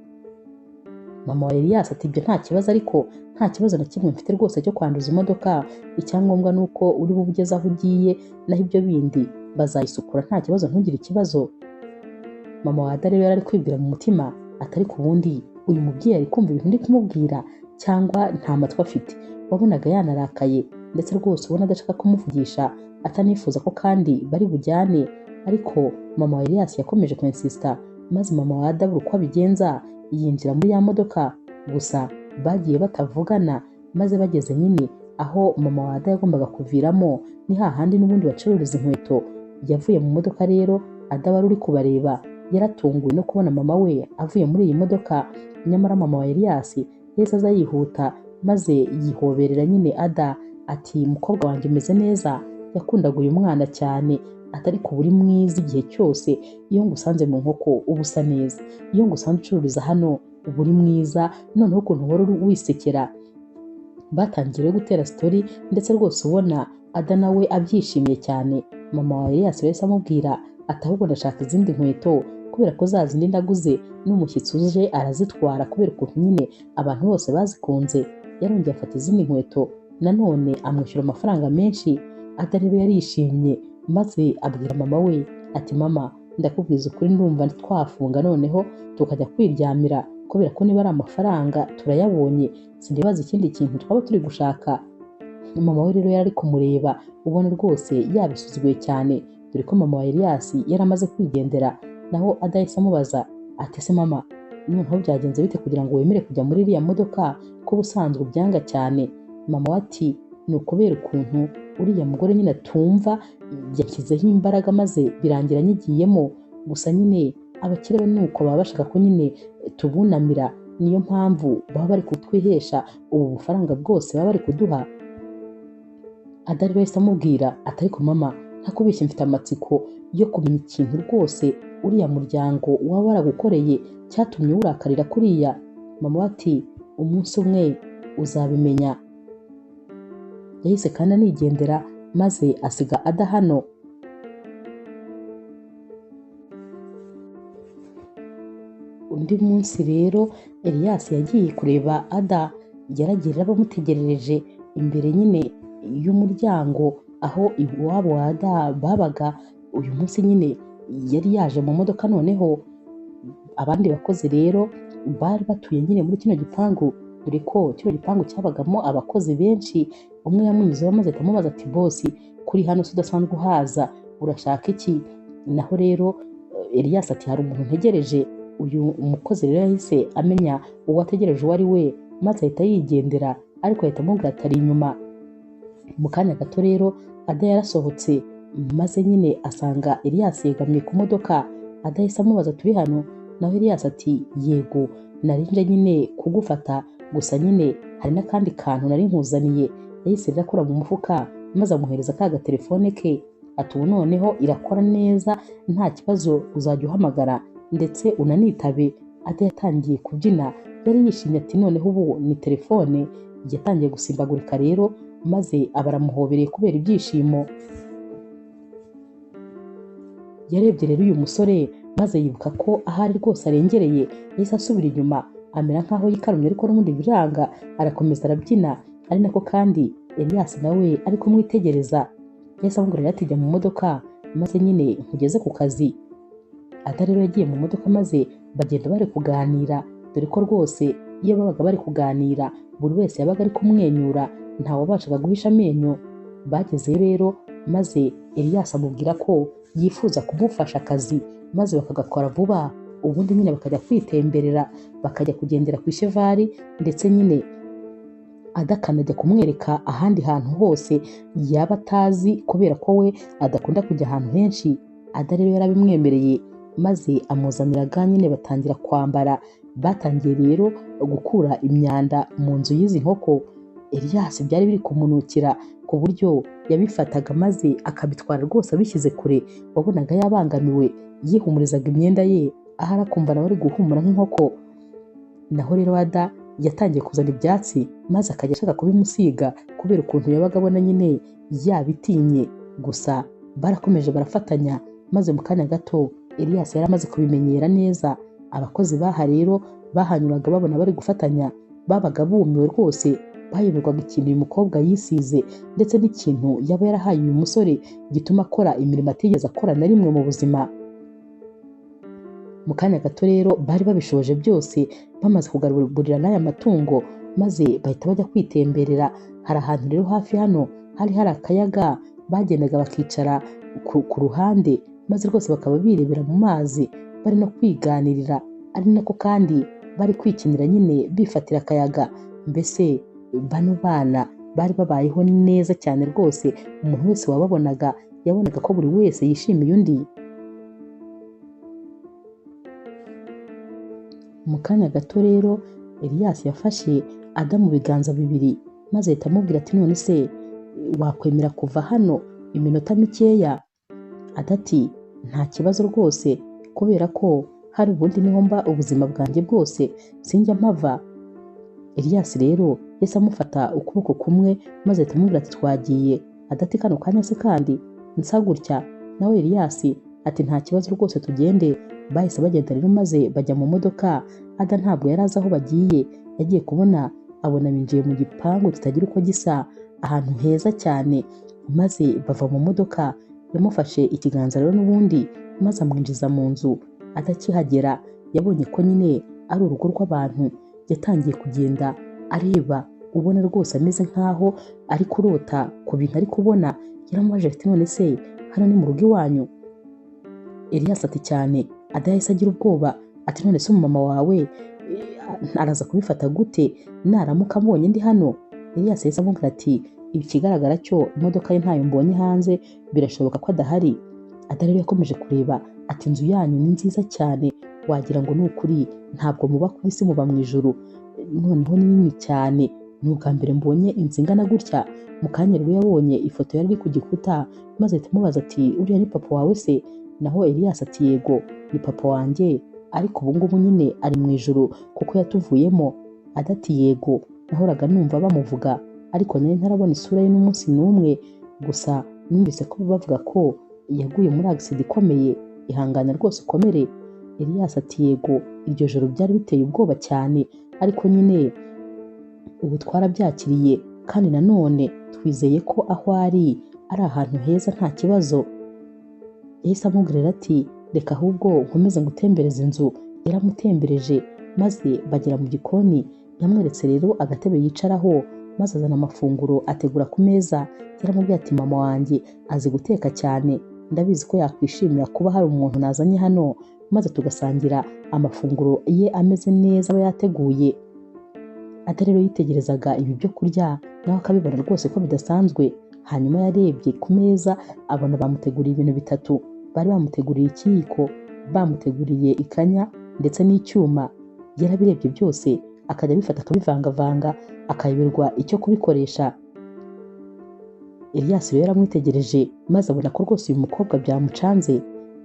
Speaker 1: Mama wa Elias ati ibyo nta kibazo, ariko nta kibazo na kimwe mfite rwose cyo kwanduza imodoka, icyangombwa ni uko uri bube ugeze aho ugiye, naho ibyo bindi bazayisukura nta kibazo, ntugire ikibazo. Mama wa Ada rero yari ari kwibwira mu mutima atari ku wundi, uyu mubyeyi ari kumva ibintu ndi kumubwira cyangwa nta matwi afite? Wabonaga yanarakaye ndetse rwose ubona adashaka kumuvugisha, atanifuza ko kandi bari bujyane. Ariko mama wa Elias yakomeje kwinsista, maze mama wa Ada abura uko abigenza yinjira muri ya modoka. Gusa bagiye batavugana, maze bageze nyine aho mama wa Ada yagombaga kuviramo, ni hahandi n'ubundi bacururiza inkweto. Yavuye mu modoka rero, Ada wari uri kubareba yaratunguwe no kubona mama we avuye muri iyi modoka. Nyamara mama wa Elias yahise aza yihuta maze yihoberera nyine Ada ati mukobwa wanjye umeze neza. Yakundaga uyu mwana cyane, atari ku buri mwiza igihe cyose, iyo ngusanze mu nkoko uba usa neza, iyo ngusanze ucururiza hano uba uri mwiza, noneho ukuntu uhora wisekera. Batangiye gutera story ndetse rwose ubona Ada nawe abyishimiye cyane. Mama wa Elias yahise amubwira ati ahubwo ndashaka izindi nkweto kubera ko za zindi ndaguze n'umushyitsi uje arazitwara kubera ukuntu nyine abantu bose bazikunze. Yarongeye afata izindi nkweto nanone amwishyura amafaranga menshi. Ada rero yarishimye maze abwira mama we ati mama ndakubwiza ukuri, ndumva twafunga noneho tukajya kwiryamira kubera ko niba ari amafaranga turayabonye, sindibaza ikindi kintu twaba turi gushaka. Mama we rero yari ari kumureba ubona rwose yabisuzuguye cyane, dore ko mama wa Elias yari amaze kwigendera. Naho Ada yahise amubaza ati se mama, noneho byagenze bite kugira ngo wemere kujya muri iriya modoka ko ubusanzwe ubyanga cyane? Mama we ati ni ukubera ukuntu uriya mugore nyine atumva, yashyizeho imbaraga maze birangira nyigiyemo. Gusa nyine abakire bo nuko baba bashaka ko nyine tubunamira, niyo mpamvu baba bari kutwihesha ubu bufaranga bwose baba bari kuduha. Ada rero yahise amubwira ati ariko mama ntakubeshye, mfite amatsiko yo kumenya ikintu rwose uriya muryango waba waragukoreye cyatumye urakarira kuriya. Mama we ati umunsi umwe uzabimenya. Yahise kandi anigendera maze asiga Ada hano. Undi munsi rero Elias yagiye kureba Ada, yaragiye bamutegerereje imbere nyine y'umuryango aho iwabo wa Ada babaga. Uyu munsi nyine yari yaje mu modoka, noneho abandi bakozi rero bari batuye nyine muri kino gipangu, dore ko kino gipangu cyabagamo abakozi benshi. Umwe yamunyuzeho maze ahita amubaza ati bosi kuri hano se udasanzwe uhaza urashaka iki? Naho rero Elias ati hari umuntu ntegereje. Uyu mukozi rero yahise amenya uwo ategereje uwo ari we, maze ahita yigendera, ariko ahita amubwira ati ari inyuma. Mu kanya gato rero Ada yarasohotse maze nyine asanga Elias yegamye ku modoka. Ada yahise amubaza turi hano? Naho Elias ati yego. Nari nje nyine kugufata, gusa nyine hari n'akandi kantu nari nkuzaniye. Yahise rero akora mu mufuka maze amuhereza ka gatelefone ke, ati ubu noneho irakora neza, nta kibazo, uzajya uhamagara ndetse unanitabe. Ada yatangiye kubyina, yari yishimye, ati noneho ubu ni telefone. Yatangiye gusimbagurika rero maze aba aramuhobereye kubera ibyishimo. Yarebye rero uyu musore maze yibuka ko ahari rwose arengereye. Yahise asubira inyuma amera nkaho yikarumye, ariko n'ubundi biranga, arakomeza arabyina, ari nako kandi Elias nawe ari kumwitegereza. Yahise amubwira ati jya mu modoka maze nyine nkugeze ku kazi. Ada rero yagiye mu modoka maze bagenda bari kuganira, dore ko rwose iyo babaga bari kuganira buri wese yabaga ari kumwenyura, ntawabashaga guhisha amenyo. Bagezeyo rero maze Elias amubwira ko yifuza kumufasha akazi maze bakagakora vuba, ubundi nyine bakajya kwitemberera, bakajya kugendera ku ishevari, ndetse nyine Ada akanajya kumwereka ahandi hantu hose yaba atazi kubera ko we adakunda kujya ahantu henshi. Ada rero yarabimwemereye maze amuzanira ga nyine batangira kwambara. Batangiye rero gukura imyanda mu nzu y'izi nkoko. Elias byari biri kumunukira ku buryo yabifataga maze akabitwara rwose abishyize kure, wabonaga yabangamiwe, yihumurizaga imyenda ye ahari akumva nawe ari guhumura nk'inkoko. Naho rero Ada yatangiye kuzana ibyatsi maze akajya ashaka kubimusiga kubera ukuntu yabaga abona nyine yabitinye. Gusa barakomeje barafatanya maze mu kanya gato Elias yari amaze kubimenyera neza. Abakozi baha rero bahanyuraga babona bari gufatanya, babaga bumiwe rwose, bayoberwaga ikintu uyu mukobwa yisize ndetse n'ikintu yaba yarahaye uyu musore gituma akora imirimo atigeze akora na rimwe mu buzima. Mu kanya gato rero bari babishoje byose, bamaze kugaburira n'aya matungo maze bahita bajya kwitemberera. Hari ahantu rero hafi hano hari hari akayaga, bagendaga bakicara ku ruhande maze rwose bakaba birebera mu mazi, bari no kwiganirira, ari nako kandi bari kwikinira nyine bifatira akayaga. Mbese bano bana bari babayeho neza cyane rwose, umuntu wese wababonaga yabonaga ko buri wese yishimiye undi. Mu kanya gato rero Elias yafashe Ada mu biganza bibiri maze ahita amubwira ati none se wakwemera kuva hano iminota mikeya? Ada ati nta kibazo rwose, kubera ko hari ubundi niho mba ubuzima bwanjye bwose, sinjya mpava. Elias rero yahise amufata ukuboko kumwe maze ahita amubwira ati twagiye. Ada ati kano kanya se kandi nsa gutya? Nawe Elias ati nta kibazo rwose tugende. Bahise bagenda rero maze bajya mu modoka. Ada ntabwo yari azi aho bagiye, yagiye kubona abona binjiye mu gipangu kitagira uko gisa, ahantu heza cyane, maze bava mu modoka. Yamufashe ikiganza rero n'ubundi maze amwinjiza mu nzu. Atakihagera yabonye ko nyine ari urugo rw'abantu. Yatangiye kugenda areba, ubona rwose ameze nkaho ari kurota ku bintu ari kubona. Yaramubajije ati none se hano ni mu rugo iwanyu? Elias ati cyane. Ada yahise agira ubwoba ati none se umumama wawe araza kubifata gute naramuka ambonye ndi hano? Elias yahise amubwira ati ikigaragara cyo imodoka ye ntayo mbonye hanze, birashoboka ko adahari. Ada rero yakomeje kureba ati inzu yanyu ni nziza cyane, wagira ngo ni ukuri ntabwo muba ku isi muba mu ijuru, noneho ni nini cyane, ni ubwa mbere mbonye inzu ingana gutya. Mu kanya rero yabonye ifoto yari iri ku gikuta maze ahita amubaza ati uriya ni papa wawe se? Naho Elias ati yego ni papa wanjye, ariko ubu ngubu nyine ari mu ijuru kuko yatuvuyemo. Ada ati yego, nahoraga numva bamuvuga ariko nari ntarabona isura ye n'umunsi n'umwe, gusa numvise ko bavuga ko yaguye muri agisida ikomeye, ihangane rwose ukomere. Elias ati yego, iryo joro byari biteye ubwoba cyane, ariko nyine ubu twarabyakiriye kandi nanone twizeye ko aho ari ari ahantu heza nta kibazo. Yahise amubwira ati reka ahubwo nkomeze ngutembereze inzu. Yaramutembereje maze bagera mu gikoni. Yamweretse rero agatebe yicaraho maze azana amafunguro ategura ku meza. Yaramubwiye ati mama wanjye azi guteka cyane, ndabizi ko yakwishimira kuba hari umuntu nazanye hano maze tugasangira amafunguro ye ameze neza aba yateguye. Ada rero yitegerezaga ibi byo kurya nawe akabibona rwose ko bidasanzwe. Hanyuma yarebye ku meza abona bamuteguriye ibintu bitatu, bari bamuteguriye ikiyiko, bamuteguriye ikanya ndetse n'icyuma. Yarabirebye byose akajya abifata akabivangavanga, akayoberwa icyo kubikoresha. Elias rero yaramwitegereje maze abona ko rwose uyu mukobwa byamucanze.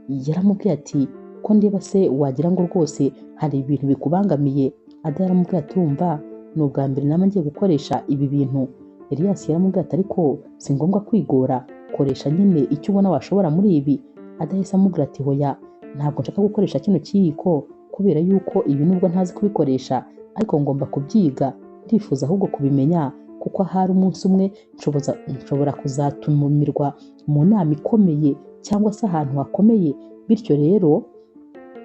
Speaker 1: Yaramubwiye ati ko ndeba se wagira ngo rwose hari ibintu bikubangamiye. Ada yaramubwiye ati urumva ni ubwa mbere nama ngiye gukoresha ibi bintu. Elias yaramubwiye ati ariko si ngombwa kwigora, koresha nyine icyo ubona washobora muri ibi. Ada yahise amubwira ati hoya, ntabwo nshaka gukoresha kino kiyiko kubera yuko ibi nubwo ntazi kubikoresha ariko ngomba kubyiga, ndifuza ahubwo kubimenya kuko ahari umunsi umwe nshobora kuzatumirwa mu nama ikomeye cyangwa se ahantu hakomeye, bityo rero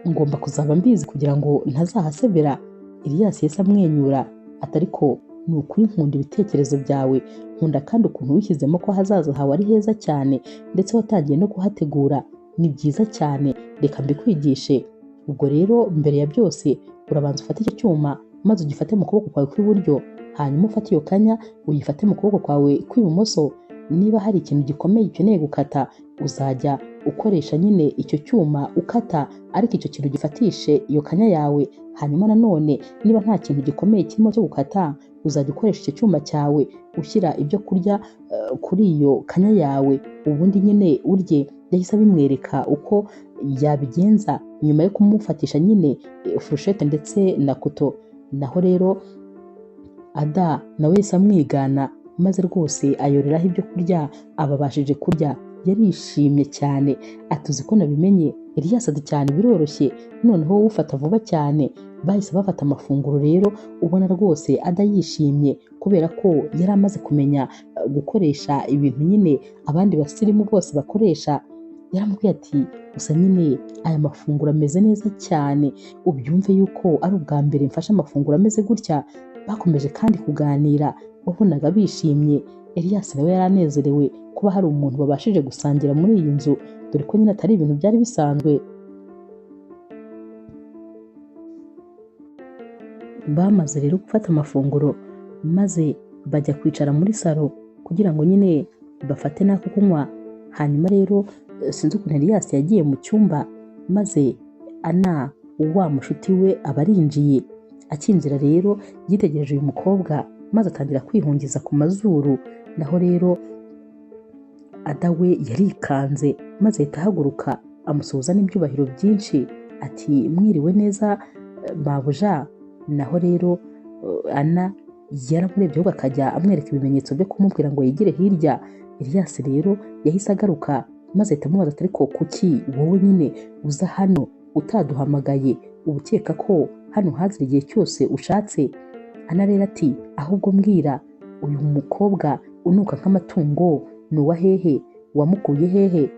Speaker 1: ngomba kuzaba mbizi kugira ngo ntazahasebera. Elias yahise amwenyura ati ariko ni ukuri nkunda ibitekerezo byawe, nkunda kandi ukuntu wishyizemo ko ahazaza hawe ari heza cyane, ndetse watangiye no kuhategura, ni byiza cyane, reka mbikwigishe. Ubwo rero mbere ya byose urabanza ufate icyo cyuma maze ugifate mu kuboko kwawe kw'iburyo, hanyuma ufate iyo kanya uyifate mu kuboko kwawe kw'ibumoso. Niba hari ikintu gikomeye ukeneye gukata uzajya ukoresha nyine icyo cyuma ukata, ariko icyo kintu gifatishe iyo kanya yawe. Hanyuma nanone niba nta kintu gikomeye kirimo cyo gukata uzajya ukoresha icyo cyuma cyawe ushyira ibyo kurya kuri iyo kanya yawe, ubundi nyine urye. Yahise abimwereka uko yabigenza nyuma yo kumufatisha nyine furushete ndetse na kuto. Naho rero Ada nawe yahise amwigana maze rwose ayoreraho ibyo kurya ababashije kurya. Yarishimye cyane atuzi ko nabimenye. Elias ati cyane biroroshye, noneho wowe ufata vuba cyane. Bahise bafata amafunguro rero ubona rwose Ada yishimye kubera ko yari amaze kumenya gukoresha ibintu nyine abandi basirimu bose bakoresha. Yaramubwiye ati gusa nyine aya mafunguro ameze neza cyane, ubyumve yuko ari ubwa mbere mfashe amafunguro ameze gutya. Bakomeje kandi kuganira, wabonaga bishimye. Elias nawe yari anezerewe kuba hari umuntu babashije gusangira muri iyi nzu, dore ko nyine atari ibintu byari bisanzwe. Bamaze rero gufata amafunguro maze bajya kwicara muri salo kugira ngo nyine bafate n'ako kunywa. Hanyuma rero sinzi ukuntu Elias yagiye mu cyumba maze Ana wa mushuti we aba arinjiye. Akinjira rero yitegereje uyu mukobwa maze atangira kwihungiza ku mazuru. Naho rero Ada we yarikanze maze ahita ahaguruka amusuhuza n'ibyubahiro byinshi ati mwiriwe neza mabuja. Naho rero Ana yaramurebye ahubwo akajya amwereka ibimenyetso byo kumubwira ngo yigire hirya. Elias rero yahise agaruka maze ahita amubaza ati ariko kuki wowe nyine uza hano utaduhamagaye, uba ukeka ko hano hazira igihe cyose ushatse? Ana rero ati ahubwo mbwira, uyu mukobwa unuka nk'amatungo ni uwa hehe, wamukuye hehe?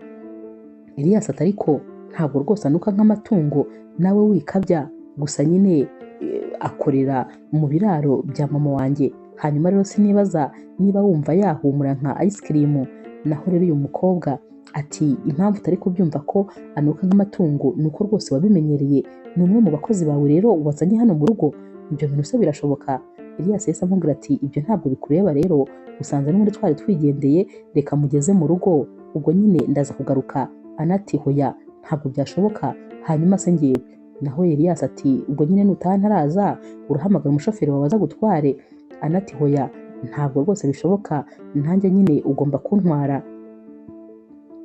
Speaker 1: Elias ati ariko ntabwo rwose anuka nk'amatungo nawe wikabya, gusa nyine akorera mu biraro bya mama wanjye. Hanyuma rero sinibaza niba wumva yahumura nka ice cream. Naho rero uyu mukobwa ati impamvu utari kubyumva ko anuka nk'amatungo ni uko rwose wabimenyereye, ni umwe mu bakozi bawe rero wazanye hano mu rugo, ibyo bintu se birashoboka? Elias yahise amubwira ati ibyo ntabwo bikureba rero, usanze n'ubundi twari twigendeye, reka mugeze mu rugo, ubwo nyine ndaza kugaruka. Ana ati hoya ntabwo byashoboka, hanyuma se ngewe? Naho Elias ati ubwo nyine nutaha ntaraza urahamagara umushoferi wawe aza gutware. Ana ati hoya ntabwo rwose bishoboka, nanjye nyine ugomba kuntwara.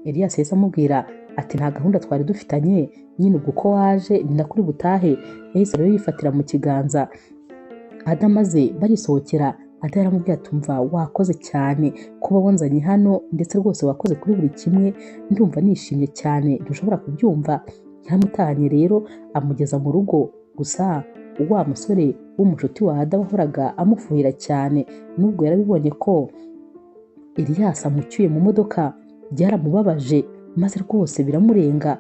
Speaker 1: Elias yahise amubwira ati nta gahunda twari dufitanye nyine ubwo uko waje ni nakuri butahe. Yahise rero yifatira mu kiganza Ada maze barisohokera. Ada yaramubwiye ati umva wakoze cyane kuba wanzanye hano, ndetse rwose wakoze kuri buri kimwe, ndumva nishimye cyane ntushobora kubyumva. Yaramutahanye rero amugeza mu rugo. Gusa wa musore w'umushuti wa Ada wahoraga amufuhira cyane, nubwo yarabibonye ko Elias amucyuye mu modoka byaramubabaje maze rwose biramurenga.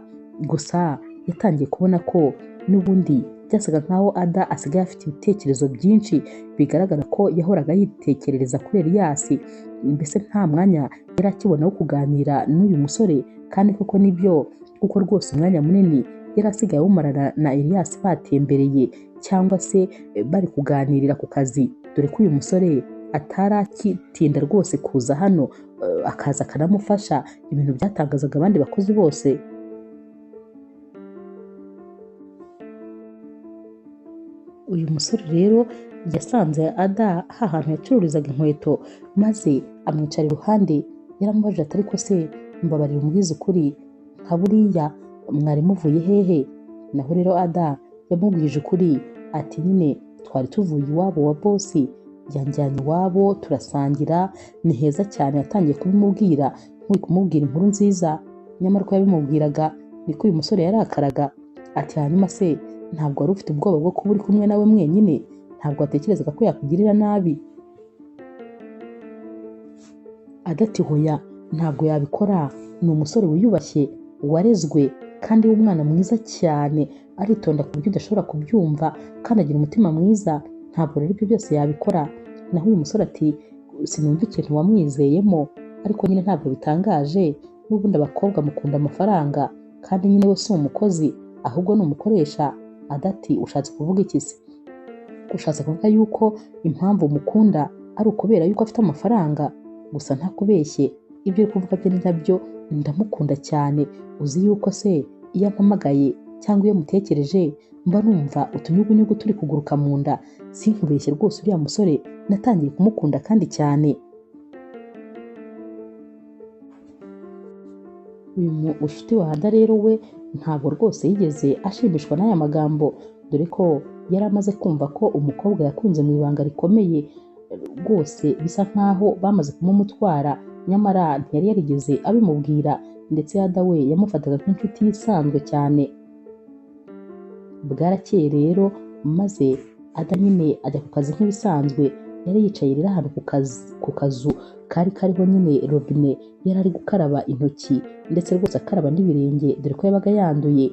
Speaker 1: Gusa yatangiye kubona ko n'ubundi byasaga nkaho Ada asigaye afite ibitekerezo byinshi, bigaragara ko yahoraga yitekerereza kuri Elias, mbese nta mwanya yari akibona wo kuganira n'uyu musore. Kandi koko nibyo, kuko rwose umwanya munini yari asigaye awumarana na Elias batembereye cyangwa se bari kuganirira ku kazi, dore ko uyu musore atarakitinda rwose kuza hano akaza akanamufasha, ibintu byatangazaga abandi bakozi bose. Uyu musore rero yasanze Ada hantu yacururizaga inkweto, maze amwicara iruhande. Yaramubajije ati ariko se mbabarira umbwize ukuri, nka buriya mwari muvuye hehe? Naho rero Ada yamubwije ukuri ati nyine twari tuvuye iwabo wa bosi, yanjyanye iwabo turasangira, ni heza cyane. Yatangiye kubimubwira nk'uri kumubwira inkuru nziza, nyamara uko yabimubwiraga niko uyu musore yarakaraga. Ati hanyuma se ntabwo wari ufite ubwoba bwo kuba uri kumwe nawe mwenyine? Ntabwo watekerezaga ko yakugirira nabi? Ada ati hoya, ntabwo yabikora, ni umusore wiyubashye, warezwe kandi w'umwana mwiza cyane, aritonda ku buryo udashobora kubyumva, kandi agira umutima mwiza, ntabwo rero ibyo byose yabikora. Naho uyu musore ati sinumva ikintu wamwizeyemo, ariko nyine ntabwo bitangaje, n'ubundi abakobwa mukunda amafaranga, kandi nyine we si umukozi ahubwo ni umukoresha. Ada ati ushatse kuvuga iki se? Ushatse kuvuga yuko impamvu mukunda ari ukubera yuko afite amafaranga? Gusa ntakubeshye, ibyo uri kuvuga byo ni nabyo, ndamukunda cyane. Uzi yuko se iyo ampamagaye cyangwa iyo mutekereje mba numva utunyugunyugu turi kuguruka mu nda. Sinkubeshye rwose, uriya musore natangiye kumukunda kandi cyane. Uyu mushuti wa Ada rero we ntabwo rwose yigeze ashimishwa n'aya magambo, dore ko yari amaze kumva ko umukobwa yakunze mu ibanga rikomeye rwose, bisa nkaho bamaze kumumutwara, nyamara ntiyari yarigeze abimubwira. Ndetse Ada we yamufataga nk'inshuti isanzwe cyane. Bwarakeye rero, maze Ada nyine ajya ku kazi nk'ibisanzwe. Yari yicaye rero ahantu ku kazu kari kariho nyine robine, yari ari gukaraba intoki ndetse rwose akaraba n'ibirenge, dore ko yabaga yanduye.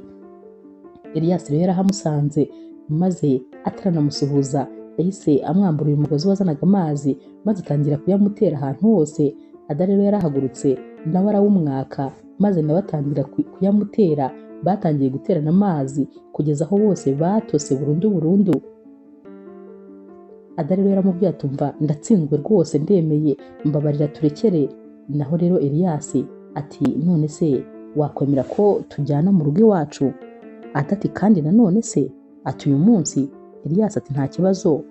Speaker 1: Elias rero yarahamusanze, maze ataranamusuhuza yahise amwambura uyu mugozi wazanaga amazi, maze atangira kuyamutera ahantu hose. Ada rero yarahagurutse nawe arawumwaka, maze nawe atangira kuyamutera. Batangiye guterana amazi kugeza aho bose batose burundu burundu. Ada rero yaramubwiye ati umva ndatsinzwe rwose, ndemeye, mbabarira turekere. Naho rero Elias ati none se wakwemera ko tujyana mu rugo iwacu? Ada ati kandi nanone se? Ati uyu munsi? Elias ati nta kibazo,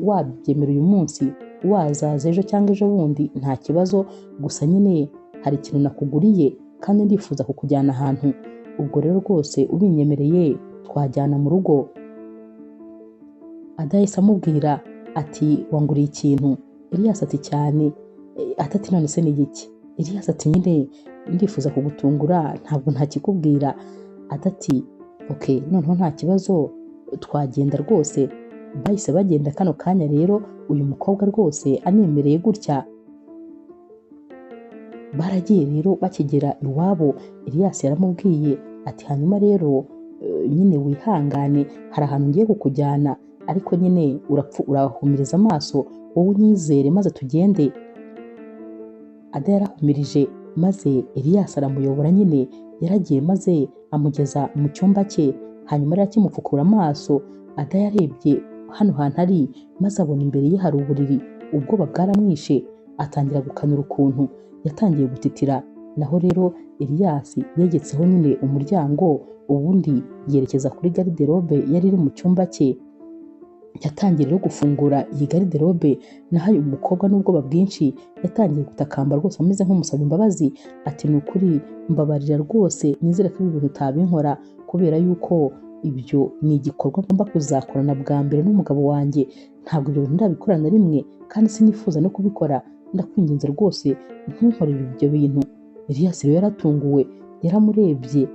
Speaker 1: wabyemera uyu munsi, wazaza ejo cyangwa ejo bundi nta kibazo, gusa nyine hari ikintu nakuguriye kandi ndifuza kukujyana ahantu, ubwo rero rwose ubinyemereye twajyana mu rugo. Ada yahise amubwira ati wanguriye ikintu? Elias ati cyane. Ada ati none se ni iki? Elias ati nyine ndifuza kugutungura, ntabwo ntakikubwira. Ada ati okay, noneho nta kibazo twagenda rwose. Bahise bagenda kano kanya rero, uyu mukobwa rwose anemereye gutya. Baragiye rero, bakigera iwabo Elias yaramubwiye ati hanyuma rero nyine wihangane, hari ahantu ngiye kukujyana, ariko nyine urahumiriza amaso, wowe unyizere maze tugende. Ada yarahumirije maze Elias aramuyobora nyine, yaragiye maze amugeza mu cyumba cye. Hanyuma rero akimupfukura amaso, Ada yarebye hano hantu ari, maze abona imbere ye hari uburiri. Ubwoba bwaramwishe, atangira gukanura ukuntu yatangiye gutitira. Naho rero Elias yegetseho nyine umuryango, ubundi yerekeza kuri garderobe yari iri mu cyumba cye. Yatangiye rero gufungura iyi garderobe, naho uyu mukobwa n'ubwoba bwinshi yatangiye gutakamba rwose ameze nk'umusaba imbabazi, ati ni ukuri mbabarira rwose, nizere ko ibi bintu utabinkora, kubera yuko ibyo ni igikorwa ngomba kuzakorana bwa mbere n'umugabo wanjye, ntabwo ibyo bintu ndabikora na rimwe kandi sinifuza no kubikora, ndakwinginze rwose ntunkorere ibyo bintu. Elias rero yaratunguwe, yaramurebye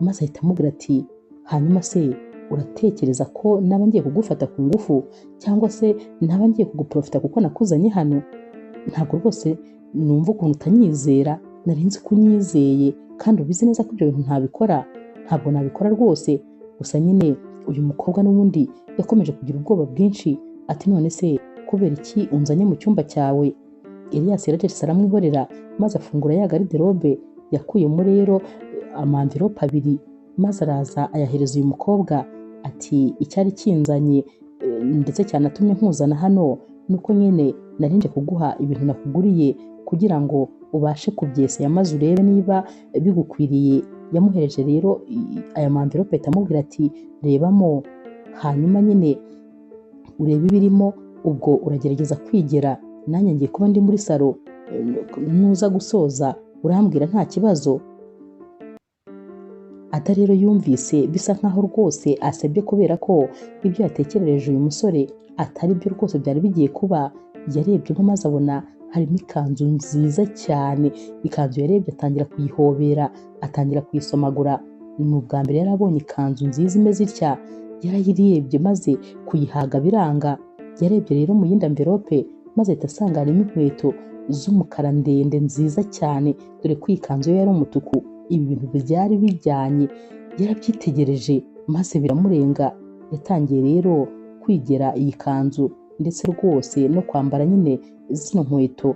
Speaker 1: maze ahita amubwira ati hanyuma se uratekereza ko naba ngiye kugufata ku ngufu, cyangwa se naba ngiye kuguprofita kuko nakuzanye hano? Ntabwo rwose numva ukuntu utanyizera, nari nzi ko unyizeye kandi ubizi neza ko ibyo bintu ntabikora, ntabwo nabikora rwose. Gusa nyine uyu mukobwa n'ubundi yakomeje kugira ubwoba bwinshi, ati none se kubera iki unzanye mu cyumba cyawe? Elias yaracecetse aramwihorera, maze afungura ya garderobe yakuyemo rero amamvirope abiri, maze araza ayahereza uyu mukobwa ati icyari kinzanye ndetse cyanatumye nkuzana hano nuko nyine narinje kuguha ibintu nakuguriye kugira ngo ubashe kubyesaya maze urebe niba bigukwiriye. Yamuhereje rero aya mamvirope ahita amubwira ati rebamo. Hanyuma nyine urebe ibirimo, ubwo uragerageza kwigera, nanjye ngiye kuba ndi muri salo, nuza gusoza urambwira nta kibazo. Ada rero yumvise bisa nkaho rwose asebye kubera ko ibyo yatekerereje uyu musore atari byo rwose byari bigiye kuba. Yarebyemo maze abona harimo ikanzu nziza cyane, ikanzu yarebye atangira kuyihobera, atangira kuyisomagura. Ni ubwa mbere yari abonye ikanzu nziza imeze itya, yarayirebye maze kuyihaga biranga. Yarebye rero mu yindi amverope maze ahita asanga harimo inkweto z'umukara ndende nziza cyane, dore ko iyi kanzu yo yari umutuku. Ibi bintu byari bijyanye, yarabyitegereje maze biramurenga. Yatangiye rero kwigera iyi kanzu ndetse rwose no kwambara nyine zino nkweto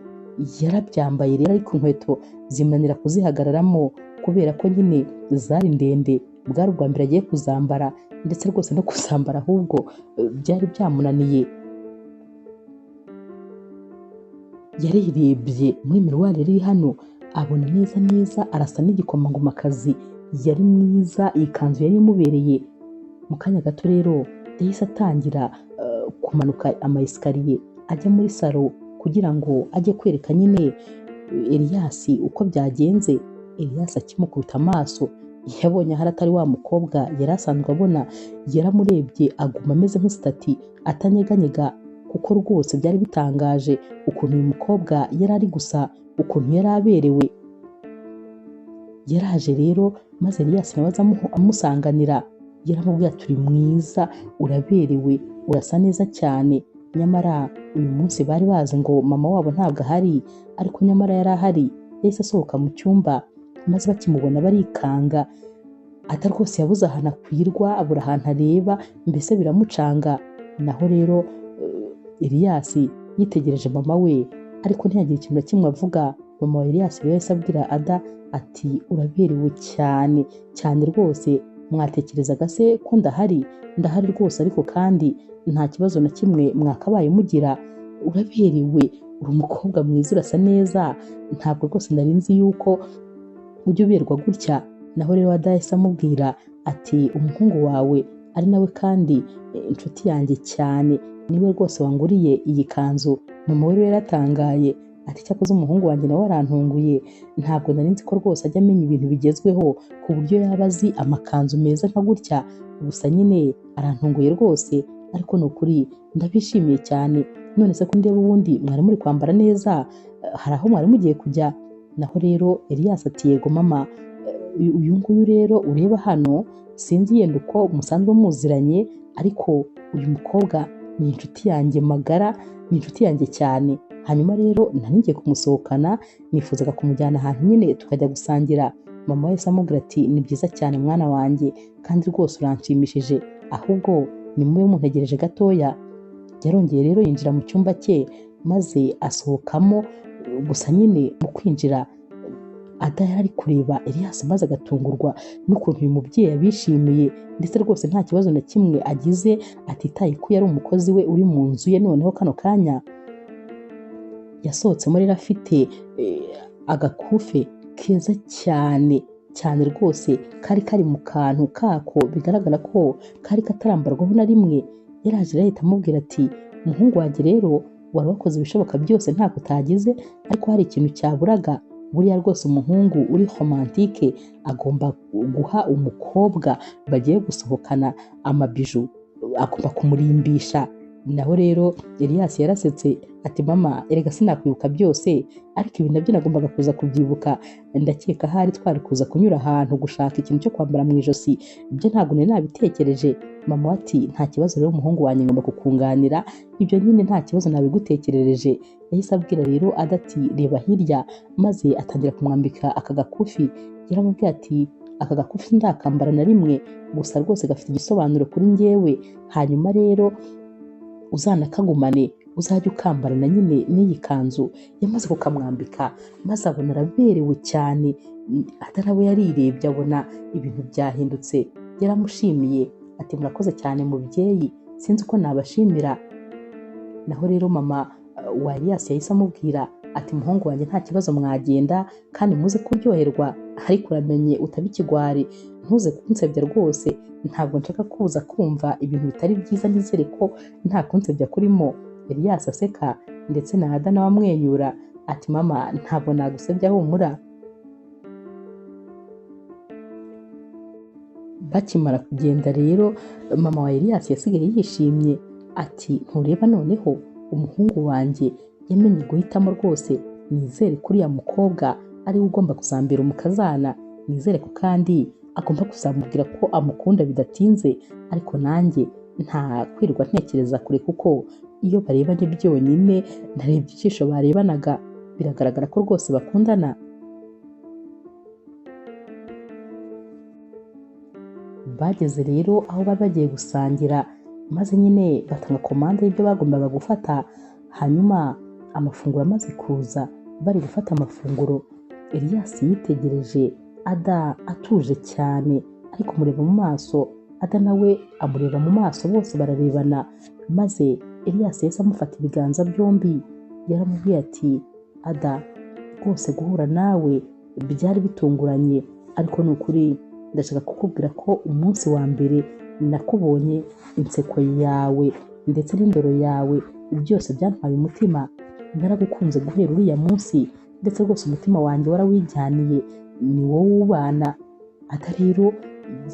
Speaker 1: yarabyambaye rero, ariko inkweto zimunanira kuzihagararamo kubera ko nyine zari ndende. Bwari ubwa mbere agiye kuzambara, ndetse rwose no kuzambara ahubwo byari byamunaniye. Yarirebye muri miruwari iri hano abona neza neza arasa n'igikomangomakazi, yari mwiza, iyi kanzu yari imubereye. Mu kanya gato rero yahise atangira kumanuka amayesikariye ajya muri salo kugira ngo ajye kwereka nyine Elias uko byagenze. Elias akimukubita amaso yabonye ahari atari wa mukobwa yari asanzwe abona, yaramurebye aguma ameze nk'isitati atanyeganyega, kuko rwose byari bitangaje ukuntu uyu mukobwa yari ari gusa, ukuntu yari aberewe. Yaraje rero maze Elias nawe aza amusanganira, yaramubwiye ati uri mwiza, uraberewe, urasa neza cyane. Nyamara uyu munsi bari bazi ngo mama wabo ntabwo ahari, ariko nyamara yari ahari. Yahise asohoka mu cyumba maze bakimubona barikanga. Ata rwose yabuze ahantu akwirwa, abura ahantu areba, mbese biramucanga. Naho rero Elias yitegereje mama we, ariko ntiyagira ikintu na kimwe avuga. Mama wa Elias rero yahise abwira Ada ati uraberewe cyane cyane rwose, mwatekerezaga se ko ndahari? Ndahari rwose, ariko kandi nta kibazo na kimwe mwakabaye mugira, uraberewe, uri umukobwa mwiza, urasa neza, ntabwo rwose nari nzi yuko ujya uberwa gutya. Naho rero Ada yahise amubwira ati umuhungu wawe ari nawe kandi inshuti yanjye cyane, niwe rwose wanguriye iyi kanzu. Mama we rero yaratangaye ati cyakoze umuhungu wanjye nawe arantunguye, ntabwo nari nzi ko rwose ajya amenya ibintu bigezweho ku buryo yaba azi amakanzu meza nka gutya, gusa nyine arantunguye rwose, ariko ni ukuri ndabishimiye cyane. None se ko ndeba ubundi mwari muri kwambara neza, hari aho mwari mugiye kujya? Naho rero Elias ati yego mama, uyu nguyu rero ureba hano sinzi yenda uko musanzwe muziranye, ariko uyu mukobwa ni inshuti yanjye magara, ni inshuti yanjye cyane. Hanyuma rero nari ngiye kumusohokana, nifuzaga kumujyana ahantu nyine tukajya gusangira. Mama wese amubwira ati ni byiza cyane mwana wanjye, kandi rwose uranshimishije, ahubwo ni mube muntegereje gatoya. Yarongeye rero yinjira mu cyumba cye maze asohokamo. Gusa nyine mu kwinjira Ada yari ari kureba Elias maze agatungurwa n'ukuntu uyu mubyeyi abishimiye, ndetse rwose nta kibazo na kimwe agize, atitaye ko yari umukozi we uri mu nzu ye. Noneho kano kanya yasohotsemo rero afite agakufe keza cyane cyane rwose, kari kari mu kantu kako bigaragara ko kari katarambarwaho na rimwe. Yaraje rero ahita amubwira ati umuhungu wanjye rero wari wakoze ibishoboka byose ntako utagize, ariko hari ikintu cyaburaga. Buriya rwose umuhungu uri romantike agomba guha umukobwa bagiye gusohokana amabiju, agomba kumurimbisha. Naho rero Elias yarasetse ati mama erega sinakwibuka byose, ariko ibi nabyo nagombaga kuza kubyibuka, ndakeka ahari twari kuza kunyura ahantu gushaka ikintu cyo kwambara mu ijosi, ibyo ntabwo nari nabitekereje. Mama ati nta kibazo rero umuhungu wanjye ngomba kukunganira, ibyo nyine nta kibazo nabigutekerereje. Yahise abwira rero Ada ati reba hirya, maze atangira kumwambika aka gakufi. Yaramubwiye ati aka gakufi ndakambara na rimwe, gusa rwose gafite igisobanuro kuri njyewe, hanyuma rero uzanakagumane uzajya ukambarana nyine n'iyi kanzu. Yamaze kukamwambika maze abona araberewe cyane. Ada nawe yarirebye abona ibintu byahindutse, yaramushimiye ati murakoze cyane mubyeyi, sinzi uko nabashimira. Naho rero mama wa Elias yahise amubwira ati muhungu wanjye nta kibazo mwagenda kandi muze kuryoherwa, ariko uramenye utaba ikigwari, Ntuze kunsebya rwose, ntabwo nshaka kuza kumva ibintu bitari byiza, nizere ko nta kunsebya kurimo. Elias aseka ndetse na Ada nawe amwenyura ati mama ntabwo nagusebya humura. Bakimara kugenda rero mama wa Elias yasigaye yishimye ati ntureba noneho umuhungu wanjye yamenye guhitamo rwose, nizere ko uriya mukobwa ari we ugomba kuzambera umukazana, nizere ko kandi agomba kuzamubwira ko amukunda bidatinze, ariko nanjye nta kwirirwa ntekereza kure kuko iyo barebanye byonyine narebye ijisho barebanaga biragaragara ko rwose bakundana. Bageze rero aho bari bagiye gusangira maze nyine batanga komande y'ibyo bagombaga gufata, hanyuma amafunguro amaze kuza bari gufata amafunguro Elias yitegereje Ada atuje cyane ari kumureba mu maso, Ada nawe amureba mu maso, bose bararebana, maze Elias yahise amufata ibiganza byombi yaramubwiye ati Ada rwose guhura nawe byari bitunguranye, ariko ni ukuri ndashaka kukubwira ko umunsi wa mbere nakubonye inseko yawe ndetse n'indoro yawe byose byantwaye umutima, naragukunze guhera uriya munsi ndetse rwose umutima wanjye warawijyaniye, ni wowe ubana. Ada rero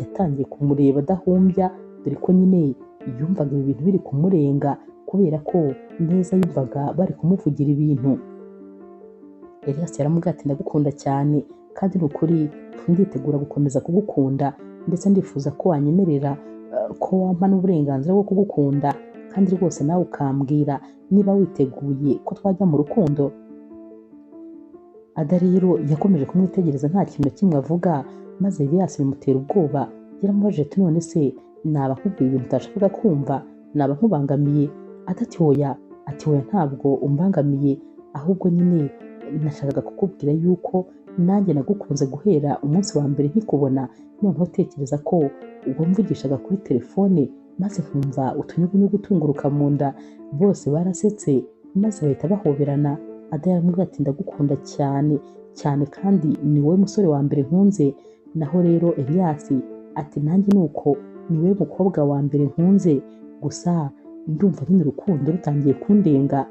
Speaker 1: yatangiye kumureba adahumbya, dore ko nyine yumvaga ibi bintu biri kumurenga kubera ko neza yumvaga bari kumuvugira ibintu. Elias yaramubwiye ati ndagukunda cyane kandi ni ukuri nditegura gukomeza kugukunda, ndetse ndifuza ko wanyemerera ko wampa n'uburenganzira bwo kugukunda, kandi rwose nawe ukambwira niba witeguye ko twajya mu rukundo. Ada rero yakomeje kumwitegereza nta kintu na kimwe avuga, maze Elias bimutera ubwoba, yaramubajije ati none se naba nkubwiye ibintu utashakaga kumva, naba nkubangamiye? Ada ati hoya, ati hoya ntabwo umbangamiye, ahubwo nyine nashakaga kukubwira yuko nanjye nagukunze guhera umunsi wa mbere nkikubona, noneho tekereza ko wamvugishaga kuri telefone maze nkumva utunyugunyugu tunguruka mu nda. Bose barasetse maze bahita bahoberana. Ada yaramubwiye ati ndagukunda cyane cyane kandi ni wowe musore wa mbere nkunze. Naho rero Elias ati nanjye nuko ni wowe mukobwa wa mbere nkunze, gusa ndumva nyine urukundo rutangiye kundenga.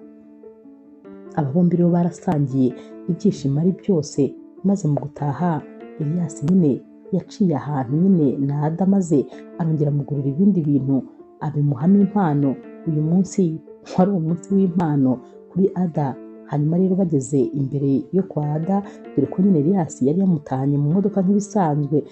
Speaker 1: Aba bombi rero barasangiye ibyishimo ari byose, maze mu gutaha Elias nyine yaciye ahantu nyine na Ada maze arongera amugurira ibindi bintu abimuhamo impano. Uyu munsi wari umunsi w'impano kuri Ada. Hanyuma rero bageze imbere yo kwa Ada, dore ko nyine Elias yari yamutahanye mu modoka nk'ibisanzwe,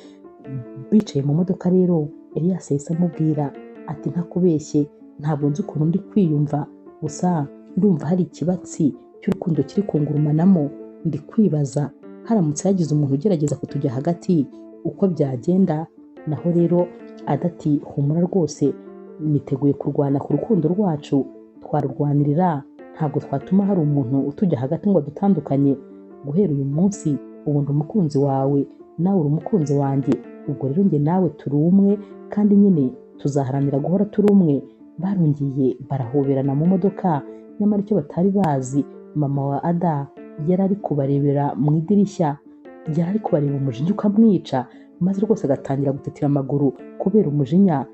Speaker 1: bicaye mu modoka rero Elias yahise amubwira ati ntakubeshye ntabwo nzi ukuntu ndi kwiyumva, gusa ndumva hari ikibatsi cy'urukundo kiri kungurumanamo, ndi kwibaza haramutse hagize umuntu ugerageza kutujya hagati uko byagenda. Naho rero Ada ati humura rwose niteguye kurwana ku rukundo rwacu, twarurwanirira, ntabwo twatuma hari umuntu utujya hagati ngo adutandukanye. Guhera uyu munsi ubu ndi umukunzi wawe nawe uri umukunzi wanjye, ubwo rero njye nawe turi umwe kandi nyine tuzaharanira guhora turi umwe. Barongeye barahoberana mu modoka, nyamara icyo batari bazi mama wa Ada yari ari kubarebera mu idirishya, yari ari kubareba umujinya ukamwica, maze rwose agatangira gutetera amaguru kubera umujinya.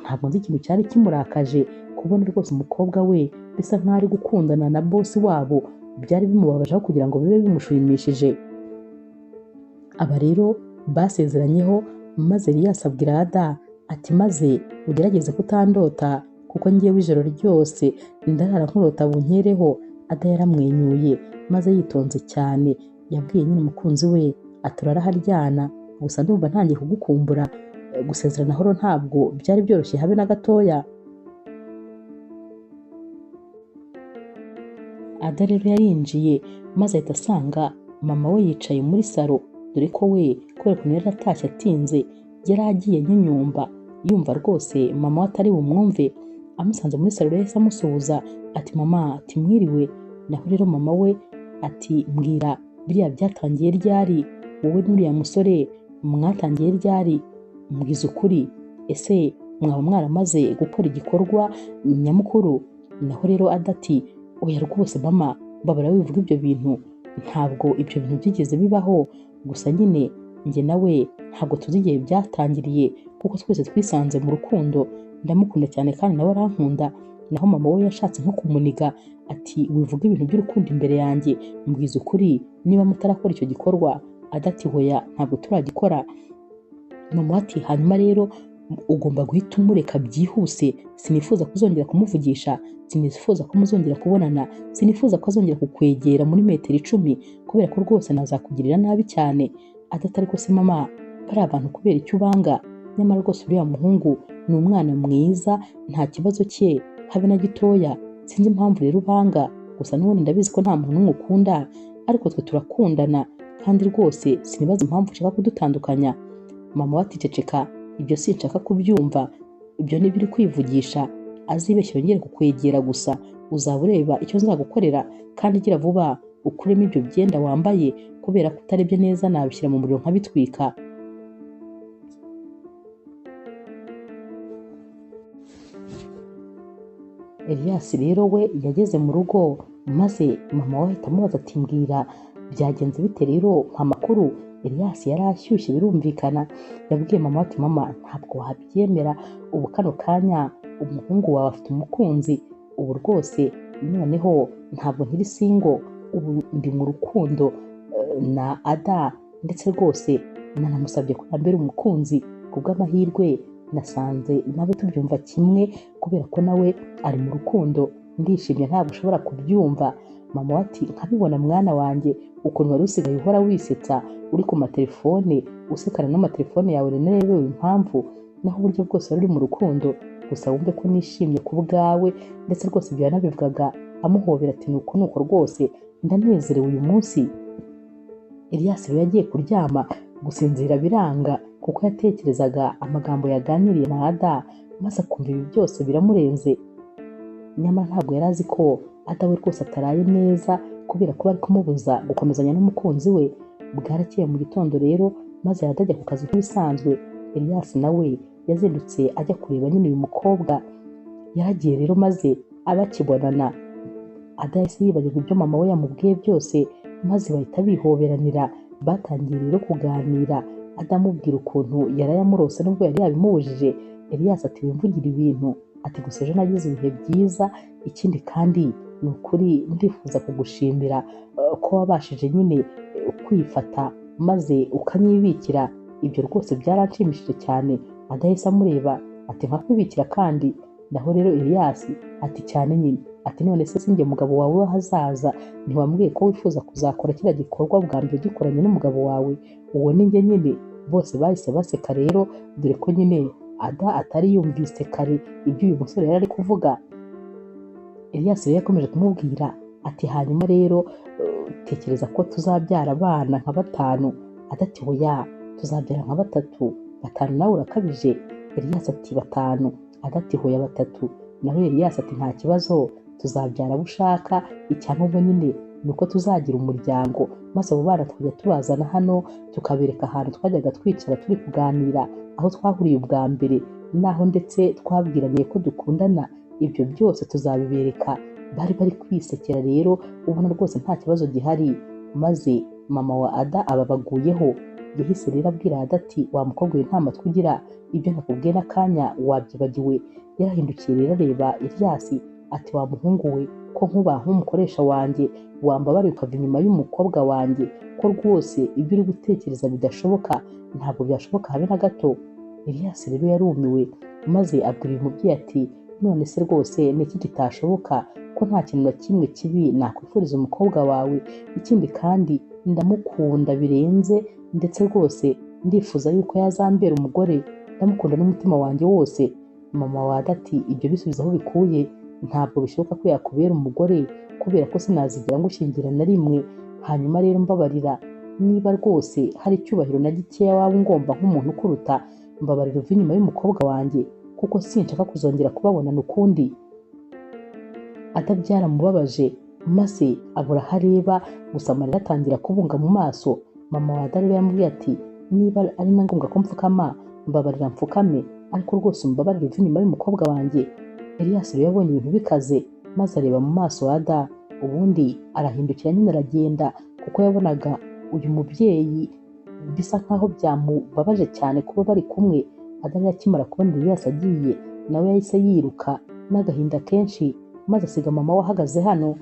Speaker 1: Ntabwo nzi ikintu cyari kimurakaje kubona rwose umukobwa we bisa nkaho ari gukundana na bosi wabo, byari bimubabaje aho kugira ngo bibe bimushimishije. Aba rero basezeranyeho, maze Elias abwira Ada ati maze ugerageze kutandota kuko ngewe ijoro ryose ndarara nkurota bunkereho. Ada yaramwenyuye maze yitonze cyane yabwiye nyine umukunzi we ati uraraharyana, gusa ndumva ntangiye kugukumbura, gusezerana horo ntabwo byari byoroshye habe na gatoya. Ada rero yarinjiye maze ahita asanga mama we yicaye muri salo, dore ko we kubera ukuntu yari atashye atinze yari agiye nyunyumba yumva rwose mama we atari bumwumve. Amusanze muri salo yahise amusuhuza ati mama ati mwiriwe. Naho rero mama we ati mbwira biriya byatangiye ryari, wowe n'uriya musore mwatangiye ryari, mbwiza ukuri, ese mwaba mwaramaze gukora igikorwa nyamukuru? Naho rero Ada ati oya rwose mama babara wivuga ibyo bintu, ntabwo ibyo bintu byigeze bibaho, gusa nyine Njye nawe ntabwo tuzi igihe byatangiriye kuko twese twisanze mu rukundo, ndamukunda cyane kandi nawe arankunda. Naho mama we yashatse nko kumuniga ati wivuga ibintu by'urukundo imbere yanjye, mbwiza ukuri niba mutarakora icyo gikorwa. Ada ati hoya ntabwo turagikora. Mama ati hanyuma rero ugomba guhita umureka byihuse, sinifuza kuzongera kumuvugisha, sinifuza ko muzongera kubonana, sinifuza ko azongera kukwegera muri metero 10 kubera ko rwose nazakugirira nabi cyane. Ada ati ariko se mama, bari abantu kubera icyo ubanga, nyamara rwose uriya muhungu ni umwana mwiza, nta kibazo cye habe na gitoya, sinzi impamvu rero ubanga, gusa n'ubundi ndabizi ko nta muntu n'umwe ukunda, ariko twe turakundana kandi rwose sinibaza impamvu ushaka kudutandukanya. Mama we ati ceceka, ibyo sinshaka kubyumva, ibyo ntibiri kwivugisha, azibeshye yongere kukwegera gusa uzaba ureba icyo nzagukorera, kandi gira vuba ukuremo ibyo byenda wambaye kubera ko utarebye neza nabishyira mu muriro nkabitwika. Elias rero we yageze mu rugo maze mama we ahita amubaza ati mbwira byagenze bite rero mpa amakuru. Elias yari ashyushye birumvikana, yabwiye mama ati mama ntabwo wabyemera, ubu kano kanya umuhungu wawe afite umukunzi, ubu rwose noneho ntabwo nkiri single, ubu ndi mu rukundo na Ada, ndetse rwose nanamusabye ko yambera umukunzi, kubw'amahirwe nasanze nawe tubyumva kimwe kubera ko nawe ari mu rukundo, ndishimye ntabwo ushobora kubyumva. Mama ati nkabibona mwana wanjye ukuntu wari usigaye uhora wisetsa uri ku matelefone usekana n'amatelefone yawe, narebewe impamvu, naho uburyo bwose wari uri mu rukundo, gusa wumve ko nishimye ku bwawe. Ndetse rwose ibyo yanabivugaga amuhobera ati nuko nuko rwose ndanezerewe uyu munsi. Elias rero yagiye kuryama, gusinzira biranga kuko yatekerezaga amagambo yaganiriye na Ada, maze akumva ibi byose biramurenze. Nyamara ntabwo yari azi ko Ada we rwose ataraye neza kubera ko bari kumubuza gukomezanya n'umukunzi we. Bwarakeye mu gitondo rero maze Ada ajya ku kazi nk'ibisanzwe. Elias nawe yazindutse ajya kureba nyine uyu mukobwa. Yaragiye rero maze abakibonana Ada yahise yibagirwa ibyo mama we yamubwiye byose, maze bahita bihoberanira. Batangiye rero kuganira, Ada amubwira ukuntu yarayamurose nubwo yari yabimubujije. Elias ati wimvugire ibintu, ati gusa ejo nagize ibihe byiza, ikindi kandi ni ukuri ndifuza kugushimira ko wabashije nyine kwifata maze ukanyibikira, ibyo rwose byaranshimishije cyane. Ada yahise amureba ati nkakwibikira kandi? Naho rero Elias ati cyane nyine, ati none se sinjye mugabo wawe w'ahazaza, ntiwambwiye ko wifuza kuzakora kiriya gikorwa bwa mbere ugikoranye n'umugabo wawe, uwo ni njye nyine. Bose bahise baseka rero, dore ko nyine Ada atari yumvise kare ibyo uyu musore yari ari kuvuga. Elias rero yakomeje kumubwira ati hanyuma rero tekereza ko tuzabyara abana nka 5. Ada ati hoya tuzabyara nka 3, 5 nawe urakabije. Elias ati 5. Ada ati hoya 3. Nawe Elias ati nta kibazo tuzabyara abo ushaka, icyangombwa nyine ni uko tuzagira umuryango, maze abo bana tukajya tubazana hano tukabereka ahantu twajyaga twicara turi kuganira, aho twahuriye ubwa mbere naho ndetse twabwiraniye ko dukundana, ibyo byose tuzabibereka. Bari bari kwisekera rero ubona rwose nta kibazo gihari. Maze mama wa Ada ababaguyeho, yahise rero abwira Ada ati wa mukobwa we nta matwi ugira, ibyo nakubwiye n'akanya wabyibagiwe. Yarahindukiye rero areba Elias ati wa muhungu we ko nkuba nk'umukoresha wanjye wambabariye ukava inyuma y'umukobwa wanjye, ko rwose ibyo uri gutekereza bidashoboka, ntabwo byashoboka habe na gato. Elias rero yarumiwe maze abwira uyu mubyeyi ati none se rwose ni iki kitashoboka, ko nta kintu na kimwe kibi nakwifuriza umukobwa wawe, ikindi kandi ndamukunda birenze, ndetse rwose ndifuza yuko yazambera umugore, ndamukunda n'umutima wanjye wose. Mama wa Ada ati ibyo bisubiza aho bikuye, ntabwo bishoboka ko yakubera umugore kubera ko sinazigera ngushyingira na rimwe. Hanyuma rero mbabarira, niba rwose hari icyubahiro na gikeya waba ungomba nk'umuntu ukuruta, mbabarira uve inyuma y'umukobwa wanjye kuko sinshaka kuzongera kubabonana ukundi. Ada byaramubabaje maze abura aho areba, gusa amarira atangira kubunga mu maso. Mama wa Ada rero yamubwiye ati niba ari na ngombwa ko mfukama, mbabarira mfukame, ariko rwose umbabarire uve inyuma y'umukobwa wanjye. Elias rero yabonye ibintu bikaze maze areba mu maso Ada, ubundi arahindukira nyine aragenda, kuko yabonaga uyu mubyeyi bisa nkaho byamubabaje cyane kuba bari kumwe. Ada rero akimara kubona Elias agiye, nawe yahise yiruka n'agahinda kenshi, maze asiga mama we ahagaze hano.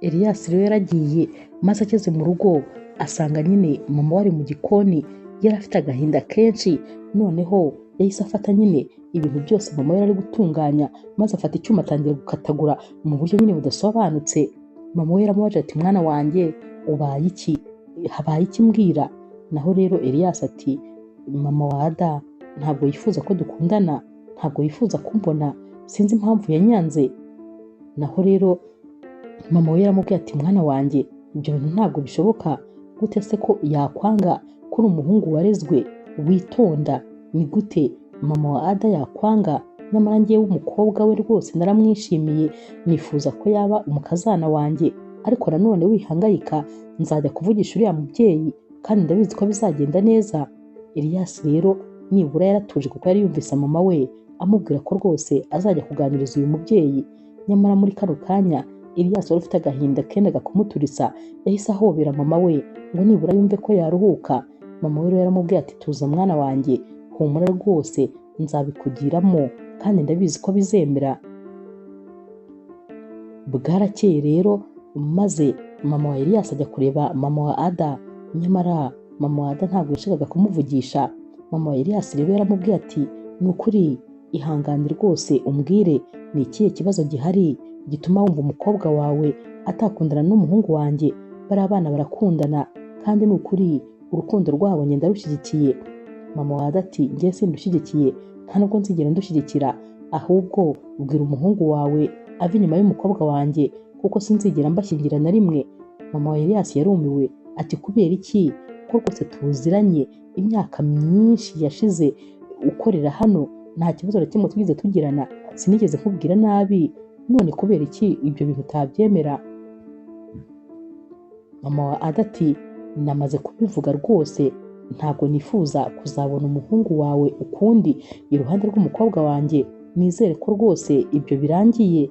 Speaker 1: Elias rero yaragiye, maze ageze mu rugo asanga nyine mama we ari mu gikoni, yari afite agahinda kenshi. Noneho yahise afata nyine ibintu byose mama we yari ari gutunganya, maze afata icyuma atangira gukatagura mu buryo nyine budasobanutse. Mama we yaramubajije ati mwana wanjye ubaye iki? Habaye iki mbwira? Naho rero Elias ati mama wa Ada ntabwo yifuza ko dukundana, ntabwo yifuza kumbona, sinzi impamvu yanyanze. Naho rero mama we yaramubwiye ati mwana wanjye ibyo bintu ntabwo bishoboka, gute se ko yakwanga ko uri umuhungu warezwe witonda? Ni gute mama wa Ada yakwanga? Nyamara njyewe umukobwa we rwose naramwishimiye, nifuza ko yaba umukazana wanjye, ariko nanone wihangayika, nzajya kuvugisha uriya mubyeyi kandi ndabizi ko bizagenda neza. Elias rero nibura yaratuje kuko yari yumvise mama we amubwira ko rwose azajya kuganiriza uyu mubyeyi. Nyamara muri kano kanya Elias wari ufite agahinda kendaga kumuturisa, yahise ahobera mama we ngo nibura yumve ko yaruhuka. Mama we rero yaramubwiye ati tuza mwana wanjye, humura rwose nzabikugiramo kandi ndabizi ko bizemera. Bwarakeye rero, maze mama wa Elias ajya kureba mama wa Ada. Nyamara mama wa Ada ntabwo yashakaga kumuvugisha. Mama wa Elias rero yaramubwiye ati ni ukuri ihangane rwose umbwire ni ikihe kibazo gihari gituma wumva umukobwa wawe atakundana n'umuhungu wanjye? Bari abana barakundana kandi ni ukuri urukundo rwabo njye ndarushyigikiye. Mama wa Ada ati njye sindushyigikiye, nta nubwo nzigera ndushyigikira, ahubwo ubwira umuhungu wawe ave inyuma y'umukobwa wanjye kuko sinzigera mbashyingira na rimwe. Mama wa Elias yarumiwe ati kubera iki? Ko rwose tuziranye imyaka myinshi yashize ukorera hano, nta kibazo na kimwe twigeze tugirana, sinigeze nkubwira nabi, none kubera iki ibyo bintu utabyemera? Mama wa Ada ati namaze kubivuga rwose, ntabwo nifuza kuzabona umuhungu wawe ukundi iruhande rw'umukobwa wanjye, nizere ko rwose ibyo birangiye.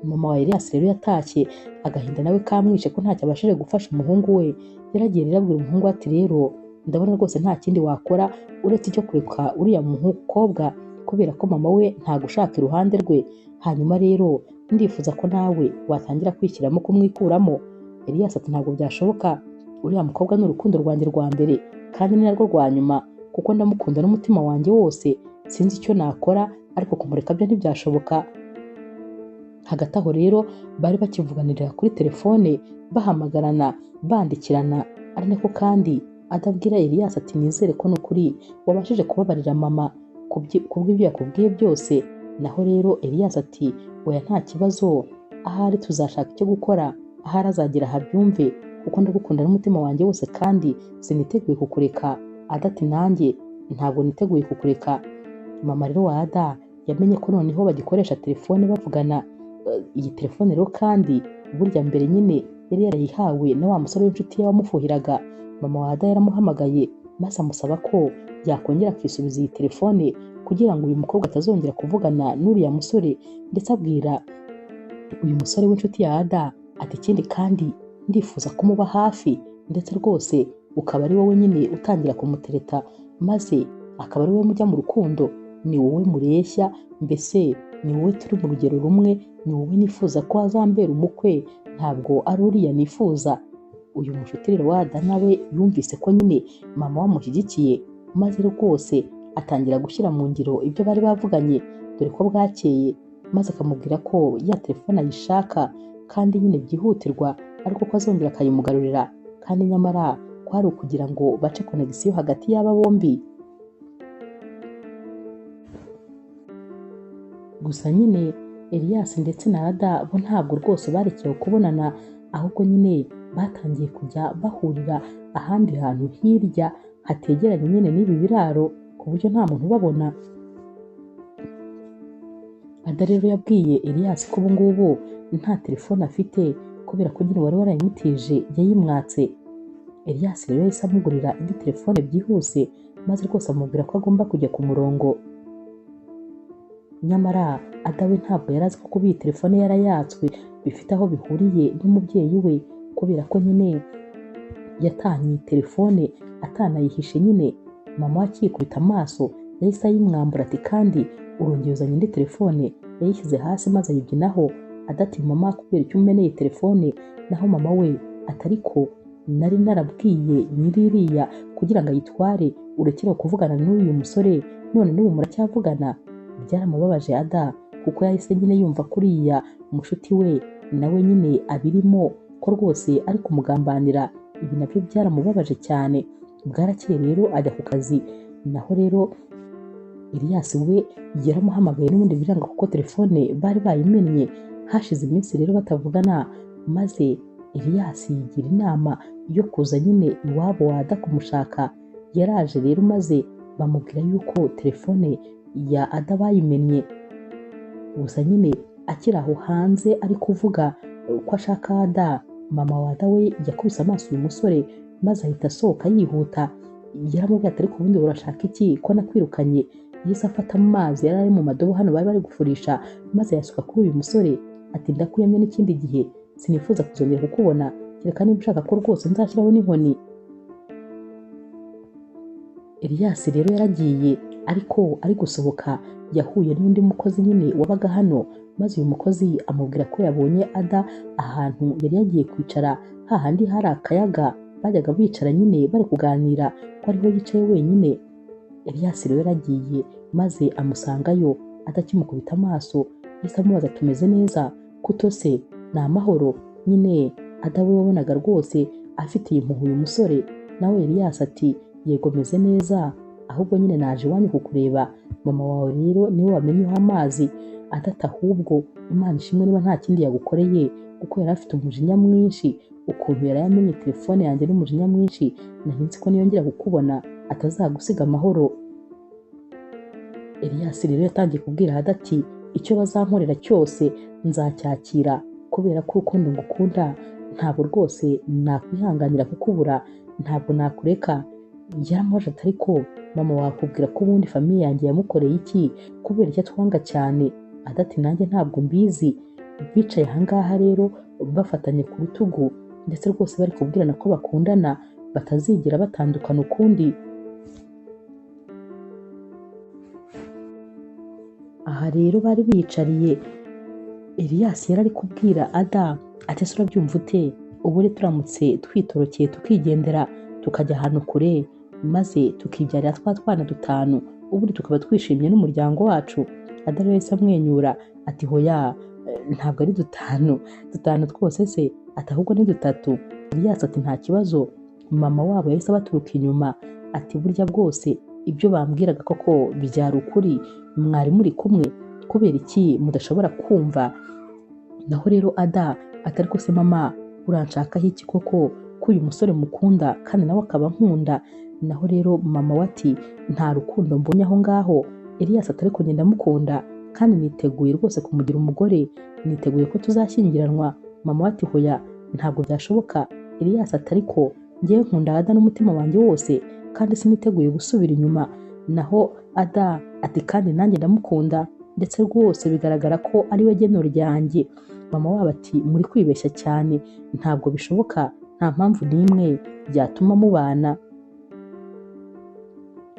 Speaker 1: Mama wa Elias rero yatashye agahinda nawe kamwishe ko ntacyo abashije gufasha umuhungu we. Yaragiye rero abwira umuhungu ati rero ndabona rwose nta kindi wakora uretse icyo kureka uriya mukobwa kubera ko mama we ntagushaka iruhande rwe, hanyuma rero ndifuza ko nawe watangira kwishyiramo kumwikuramo. Elias ati ntabwo byashoboka, uriya mukobwa ni urukundo rwanjye rwa mbere kandi ni narwo rwa nyuma, kuko ndamukunda n'umutima wanjye wose, sinzi icyo nakora ariko kumureka byo ntibyashoboka. Hagati aho rero bari bakivuganirira kuri telefone, bahamagarana, bandikirana, ari nako kandi adabwira Elias ati nizere ko nukuri wabashije kubabarira mama kubw'ibyo yakubwiye byose. Naho rero Elias ati oya nta kibazo, ahari tuzashaka icyo gukora, ahari azagera ahabyumve kuko ndagukunda n'umutima wanjye wose kandi siniteguye kukureka. Ada ati nanjye ntabwo niteguye kukureka. Mama rero wa Ada yamenye ko noneho bagikoresha telefone bavugana. Iyi telefone rero kandi burya mbere nyine yari yarayihawe na wa musore w'inshuti ye wamufuhiraga. Mama wa Ada yaramuhamagaye maze amusaba ko yakongera akisubiza iyi telefone kugira ngo uyu mukobwa atazongera kuvugana n'uriya musore, ndetse abwira uyu musore w'inshuti ya Ada ati ikindi kandi ndifuza kumuba hafi, ndetse rwose ukaba ari wowe nyine utangira kumutereta, maze akaba ari wowe mujya mu rukundo, ni wowe mureshya, mbese ni wowe turi mu rugero rumwe, ni wowe nifuza ko azambera umukwe, ntabwo ari uriya nifuza. Uyu mushuti rero wa Ada nawe yumvise ko nyine mama wamushyigikiye, maze rwose atangira gushyira mu ngiro ibyo bari bavuganye, dore ko bwakeye, maze akamubwira ko ya telefone ayishaka kandi nyine byihutirwa, ariko ko azongera akayimugarurira, kandi nyamara kwari ukugira ngo bace connection hagati y'aba bombi. Gusa nyine Elias ndetse na Ada bo ntabwo rwose barekewe kubonana, ahubwo nyine batangiye kujya bahurira ahandi hantu hirya hategeranye nyine n'ibi biraro ku buryo nta muntu ubabona. Ada rero yabwiye Elias ko ubu ngubu nta telefone afite kubera ko nyine wari warayimutije yayimwatse. Elias rero yahise amugurira indi telefone byihuse, maze rwose amubwira ko agomba kujya ku murongo. Nyamara Ada we ntabwo yari azi ko kuba iyi telefone yarayatswe bifite aho bihuriye n'umubyeyi we, kubera ko nyine yatanye telefone atanayihishe nyine. Mama we akikubita amaso yahise ayimwambura ati kandi urongeye uzanye indi telefone. Yayishyize hasi maze ayibyinaho. Ada ati mama kubera icyo umeneye telefone? Naho mama we atariko nari narabwiye nyiririya kugira ngo ayitware, urekere kuvugana n'uyu musore, none n'ubu muracyavugana. Byaramubabaje Ada kuko yahise nyine yumva kuriya mushuti we nawe nyine abirimo ko rwose ari kumugambanira. Ibi nabyo byaramubabaje cyane. Bwarakeye rero ajya ku kazi. Naho rero Elias we yaramuhamagaye n'ubundi biranga kuko telefone bari bayimennye. Hashize iminsi rero batavugana, maze Elias yigira inama yo kuza nyine iwabo wa Ada kumushaka. Yaraje rero maze bamubwira yuko telefone ya Ada bayimennye. Gusa nyine akiri aho hanze ari kuvuga ko ashaka Ada, mama wa Ada we yakubise amaso uyu musore maze ahita asohoka yihuta. Yaramubwiye ati ariko ubundi urashaka iki ko nakwirukanye? Yahise afata amazi yari ari mu madobo hano bari bari gufurisha maze yasuka kuri uyu musore ati ndakuyamye n'ikindi gihe sinifuza kuzongera kukubona, kereka niba ushaka ko rwose nzashyiraho n'inkoni. Elias rero yaragiye, ariko ari gusohoka yahuye n'undi mukozi nyine wabaga hano, maze uyu mukozi amubwira ko yabonye Ada ahantu yari yagiye kwicara hahandi hari akayaga bajyaga bicara nyine bari kuganira, ko ariho yicaye wenyine. Elias rero yaragiye maze amusangayo. Ada akimukubita amaso yahise amubaza tumeze neza kutose ni amahoro nyine. Ada we wabonaga rwose afitiye impuhwe uyu musore. Nawe Elias ati yego meze neza, ahubwo nyine naje iwanyu kukureba, mama wawe rero niwe wamenyeho amazi. Ada ati ahubwo Imana ishimwe niba nta kindi yagukoreye, kuko yari afite umujinya mwinshi ukuntu yari yamenye telefone yanjye n'umujinya mwinshi, nari nzi ko niyongera kukubona atazagusiga amahoro. Elias rero yatangiye kubwira Ada ati icyo bazankorera cyose nzacyakira, kubera ko urukundo ngukunda ntabwo rwose nakwihanganira kukubura, ntabwo nakureka. Yaramubaje ati ariko mama wakubwira ko ubundi famiye yanjye yamukoreye iki kubera icyo atwanga cyane? Ada ati nanjye ntabwo mbizi. Bicaye ahangaha rero bafatanye ku rutugu, ndetse rwose bari kubwirana ko bakundana batazigera batandukana ukundi. Aha rero bari biyicariye, Elias yari ari kubwira Ada ati ese urabyumva ute? Ubu turamutse twitorokeye tukigendera tukajya ahantu kure maze tukibyarira twa twana dutanu, ubundi tukaba twishimye n'umuryango wacu. Ada rero yahise amwenyura ati hoya ntabwo ari dutanu, dutanu twose se? Ati ahubwo ni dutatu. Elias ati nta kibazo. Mama wabo yahise abaturuka inyuma ati burya bwose ibyo bambwiraga koko byari ukuri, mwari muri kumwe, kubera iki mudashobora kumva? Naho rero Ada atari ko se mama uranshakaho iki koko ko uyu musore mukunda kandi nawe akaba nkunda? Naho rero mama we ati nta rukundo mbonye aho ngaho. Elias atari ko ngenda mukunda kandi niteguye rwose kumugira umugore, niteguye ko tuzashyingiranwa. Mama we ati hoya ntabwo byashoboka. Elias atari ko ngewe nkunda Ada n'umutima wanjye wose kandi siniteguye gusubira inyuma. Naho Ada ati kandi nanjye ndamukunda ndetse rwose bigaragara ko ari we geno ryanjye. Mama wabo ati muri kwibeshya cyane, ntabwo bishoboka, nta mpamvu n'imwe byatuma mubana.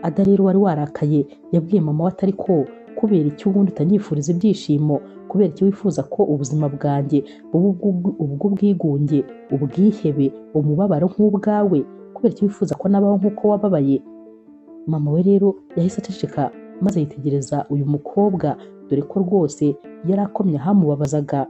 Speaker 1: Ada rero wari warakaye yabwiye mama we atari ko kubera icyo ubundi utanyifuriza ibyishimo, kubera icyo wifuza ko ubuzima bwanjye buba ubw'ubwigunge, ubwihebe, umubabaro nk'ubwawe, kubera icyo wifuza ko nabaho nk'uko wababaye. Mama we rero yahise aceceka maze yitegereza uyu mukobwa, dore ko rwose yari akomye ahamubabazaga.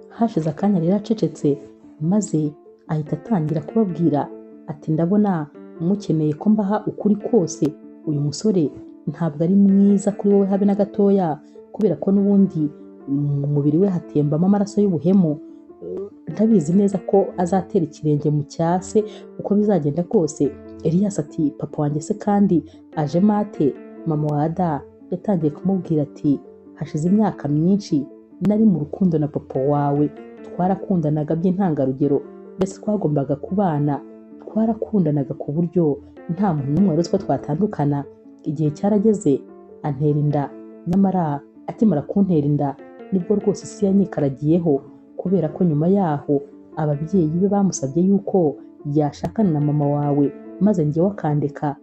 Speaker 1: Hashize akanya rero acecetse, maze ahita atangira kubabwira ati ndabona mukeneye ko mbaha ukuri kose, uyu musore ntabwo ari mwiza kuri wowe habe na gatoya, kubera ko n'ubundi mu mubiri we hatembamo amaraso y'ubuhemu, ndabizi neza ko azatera ikirenge mu cyase uko bizagenda kose. Elias ati papa wanjye se kandi aje mate? Mama wa Ada yatangiye kumubwira ati hashize imyaka myinshi nari mu rukundo na papa wawe, twarakundanaga by'intangarugero, mbese twagombaga kubana, twarakundanaga ku buryo nta muntu n'umwe wari uzi ko twatandukana. Igihe cyarageze antera inda, nyamara akimara kuntera inda nibwo rwose isi yanyikaragiyeho, kubera ko nyuma yaho ababyeyi be bamusabye yuko yashakana na mama wawe maze njyewe akandeka,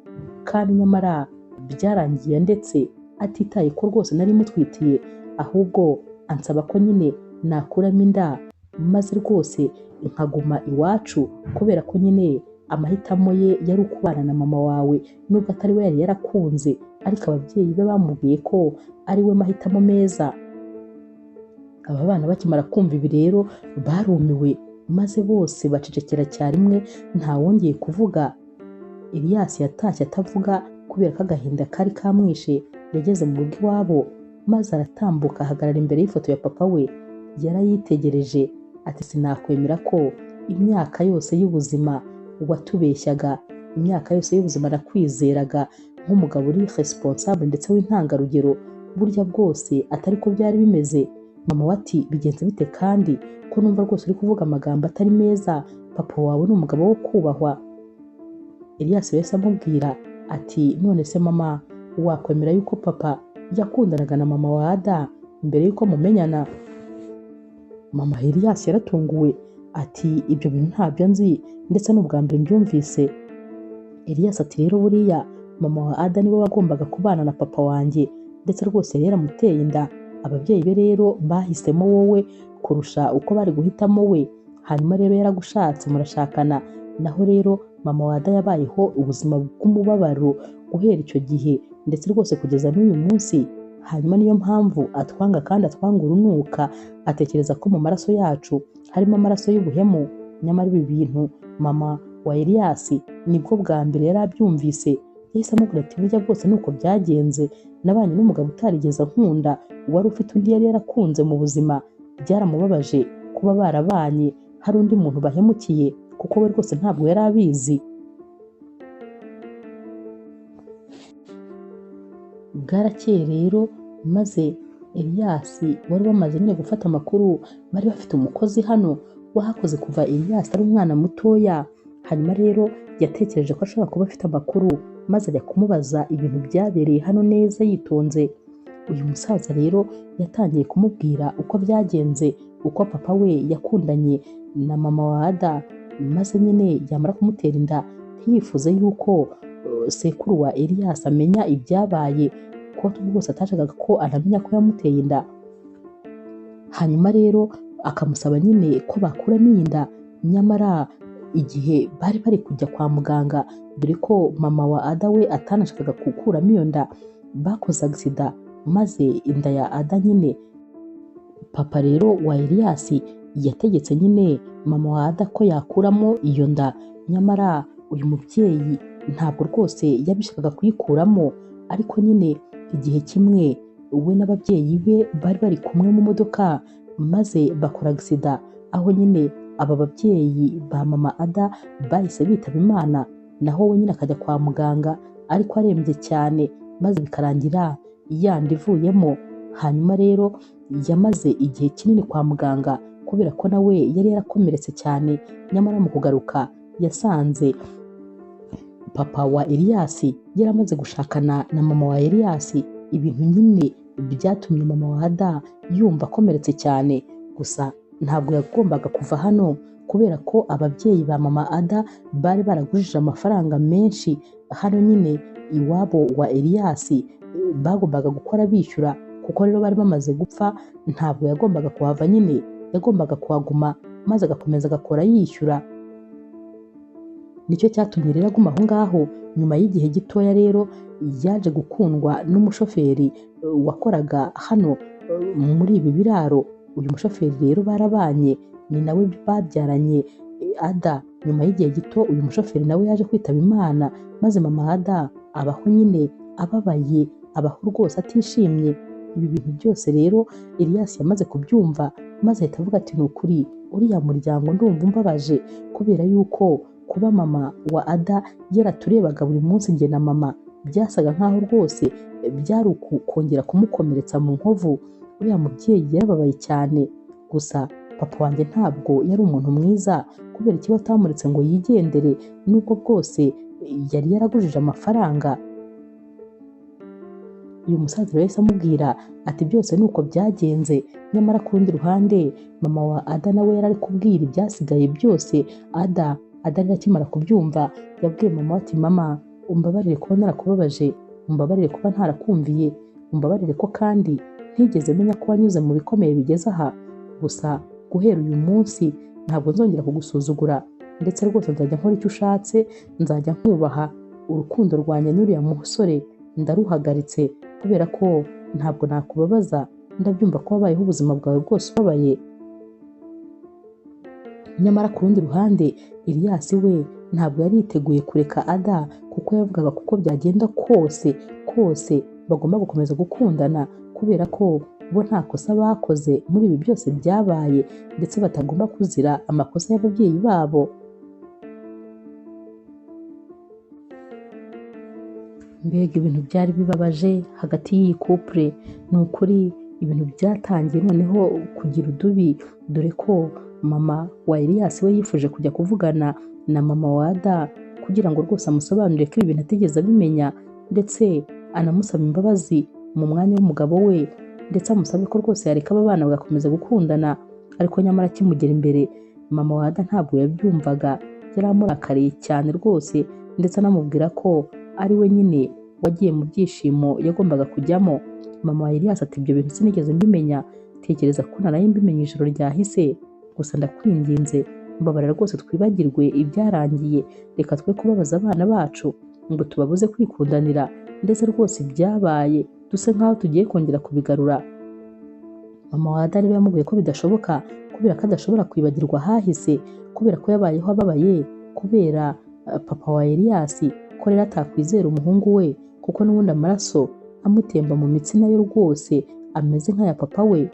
Speaker 1: kandi nyamara byarangiye ndetse atitaye ko rwose nari mutwitiye, ahubwo ansaba ko nyine nakuramo inda maze rwose nkaguma iwacu, kubera ko nyine amahitamo ye yari ukubana na mama wawe nubwo atari we yari yarakunze, ariko ababyeyi be bamubwiye ko ari we mahitamo meza. Aba bana bakimara kumva ibi rero barumiwe, maze bose bacecekera cyarimwe, ntawongeye kuvuga. Elias yatashye atavuga kubera ko agahinda kari kamwishe. Yageze mu rugo iwabo maze aratambuka ahagarara imbere y'ifoto ya papa we, yarayitegereje ati sinakwemera ko imyaka yose y'ubuzima watubeshyaga, imyaka yose y'ubuzima nakwizeraga nk'umugabo uri responsable ndetse w'intangarugero, burya bwose atari ko byari bimeze. Mama we ati bigenze bite kandi ko numva rwose uri kuvuga amagambo atari meza, papa wawe ni umugabo wo kubahwa. Elias yahise amubwira ati none se mama, wakwemera yuko papa yakundanaga na mama wa Ada mbere yuko mumenyana? Mama Elias yaratunguwe ati ibyo bintu ntabyo nzi ndetse n'ubwa mbere mbyumvise. Elias ati rero buriya mama wa Ada niwe wagombaga kubana na papa wanjye, ndetse rwose yari yaramuteye inda. Ababyeyi be rero bahisemo wowe kurusha uko bari guhitamo we, hanyuma rero yaragushatse murashakana. Naho rero mama wa Ada yabayeho ubuzima bw'umubabaro guhera icyo gihe ndetse rwose kugeza n'uyu munsi. Hanyuma niyo mpamvu atwanga kandi atwanga urunuka, atekereza ko mu maraso yacu harimo amaraso y'ubuhemu. Nyamara ibi bintu mama wa Elias nibwo bwa mbere yari abyumvise. Yahise amubwira ati burya bwose nuko byagenze, nabanye n'umugabo utarigeze ankunda, wari ufite undi yari yarakunze mu buzima. Byaramubabaje kuba barabanye hari undi muntu bahemukiye, kuko we rwose ntabwo yari abizi. Bwarakeye rero maze Elias wari wamaze nyine gufata amakuru, bari bafite umukozi hano wahakoze kuva Elias ari umwana mutoya. Hanyuma rero yatekereje ko ashobora kuba afite amakuru, maze ajya kumubaza ibintu byabereye hano neza yitonze. Uyu musaza rero yatangiye kumubwira uko byagenze, uko papa we yakundanye na mama wa Ada, maze nyine yamara kumutera inda ntiyifuze yuko sekuru wa Elias amenya ibyabaye, kuko rwose atashakaga ko anamenya ko yamuteye inda. Hanyuma rero akamusaba nyine ko bakuramo iyi nda, nyamara igihe bari bari kujya kwa muganga, dore ko mama wa Ada we atanashakaga gukuramo iyo nda, bakoze agisida maze inda ya Ada nyine. Papa rero wa Elias yategetse nyine mama wa Ada ko yakuramo iyo nda, nyamara uyu mubyeyi ntabwo rwose yabishakaga kuyikuramo. Ariko nyine igihe kimwe we n'ababyeyi be bari bari kumwe mu modoka, maze bakora agisida, aho nyine aba babyeyi ba mama Ada bahise bitaba Imana, naho we nyine akajya kwa muganga ariko arembye cyane, maze bikarangira yandi ivuyemo. Hanyuma rero yamaze igihe kinini kwa muganga kubera ko nawe yari yarakomeretse cyane, nyamara mu kugaruka yasanze papa wa Elias yaramaze gushakana na mama wa Elias. Ibintu nyine byatumye mama wa Ada yumva akomeretse cyane. Gusa ntabwo yagombaga kuva hano kubera ko ababyeyi ba mama Ada bari baragujije amafaranga menshi hano nyine iwabo wa Elias, bagombaga gukora bishyura, kuko rero bari bamaze gupfa ntabwo yagombaga kuhava nyine, yagombaga kuhaguma maze agakomeza agakora yishyura. Nicyo cyatumye rero aguma aho ngaho. Nyuma y'igihe gitoya rero yaje gukundwa n'umushoferi wakoraga hano muri ibi biraro. Uyu mushoferi rero barabanye, ni nawe babyaranye Ada. Nyuma y'igihe gito uyu mushoferi nawe yaje kwitaba Imana, maze mama Ada abaho nyine ababaye, abaho rwose atishimye. Ibi bintu byose rero Elias yamaze kubyumva, maze ahita avuga ati ni ukuri uriya muryango ndumva umbabaje, kubera yuko kuba mama wa Ada yaraturebaga buri munsi njye na mama, byasaga nkaho rwose byari ukongera kumukomeretsa mu nkovu. Uriya mubyeyi yarababaye cyane. Gusa papa wanjye ntabwo yari umuntu mwiza, kubera ikiba atamuretse ngo yigendere, nubwo bwose yari yaragujije amafaranga. Uyu musaza rero yahise amubwira ati byose ni uko byagenze. Nyamara ku rundi ruhande mama wa Ada nawe yari ari kubwira ibyasigaye byose Ada. Ada rero akimara kubyumva yabwiye mama ati mama umbabarire kuba narakubabaje, umbabarire kuba ntarakumviye, umbabarire ko kandi ntigeze menya ko wanyuze mu bikomeye bigeze aha. Gusa guhera uyu munsi ntabwo nzongera kugusuzugura, ndetse rwose nzajya nkora icyo ushatse, nzajya nkubaha. Urukundo rwanjye n'uriya musore ndaruhagaritse kubera ko ntabwo nakubabaza, ndabyumva ko wabayeho ubuzima bwawe bwose ubabaye. Nyamara ku rundi ruhande Elias we ntabwo yari yiteguye kureka Ada, kuko yavugaga kuko byagenda kose kose bagomba gukomeza gukundana, kubera ko bo nta kosa bakoze muri ibi byose byabaye, ndetse batagomba kuzira amakosa y'ababyeyi babo. Mbega ibintu byari bibabaje hagati y'iyi couple, ni ukuri ibintu byatangiye noneho kugira udubi, dore ko mama wa Elias we yifuje kujya kuvugana na mama wa Ada kugira ngo rwose amusobanurire ko ibi bintu atigeze abimenya, ndetse anamusaba imbabazi mu mwanya w'umugabo we, ndetse amusabe ko rwose yareka aba bana bagakomeza gukundana. Ariko nyamara akimugera imbere mama wa Ada ntabwo yabyumvaga, yari amurakariye cyane rwose, ndetse anamubwira ko ari we nyine wagiye mu byishimo yagombaga kujyamo. Mama wa Elias ati ibyo bintu sinigeze mbimenya, tekereza ko naraye mbimenya ijoro ryahise, gusa ndakwinginze mbabarira rwose twibagirwe ibyarangiye, reka twe kubabaza abana bacu ngo tubabuze kwikundanira, ndetse rwose ibyabaye duse nkaho tugiye kongera kubigarura. Mama wa Ada rero yamubwiye ko bidashoboka, kubera ko adashobora kwibagirwa ahahise, kubera ko yabayeho ababaye kubera papa wa Elias, ko rero atakwizera umuhungu we kuko n'ubundi amaraso amutemba mu mitsi nayo rwose ameze nk'aya papa we.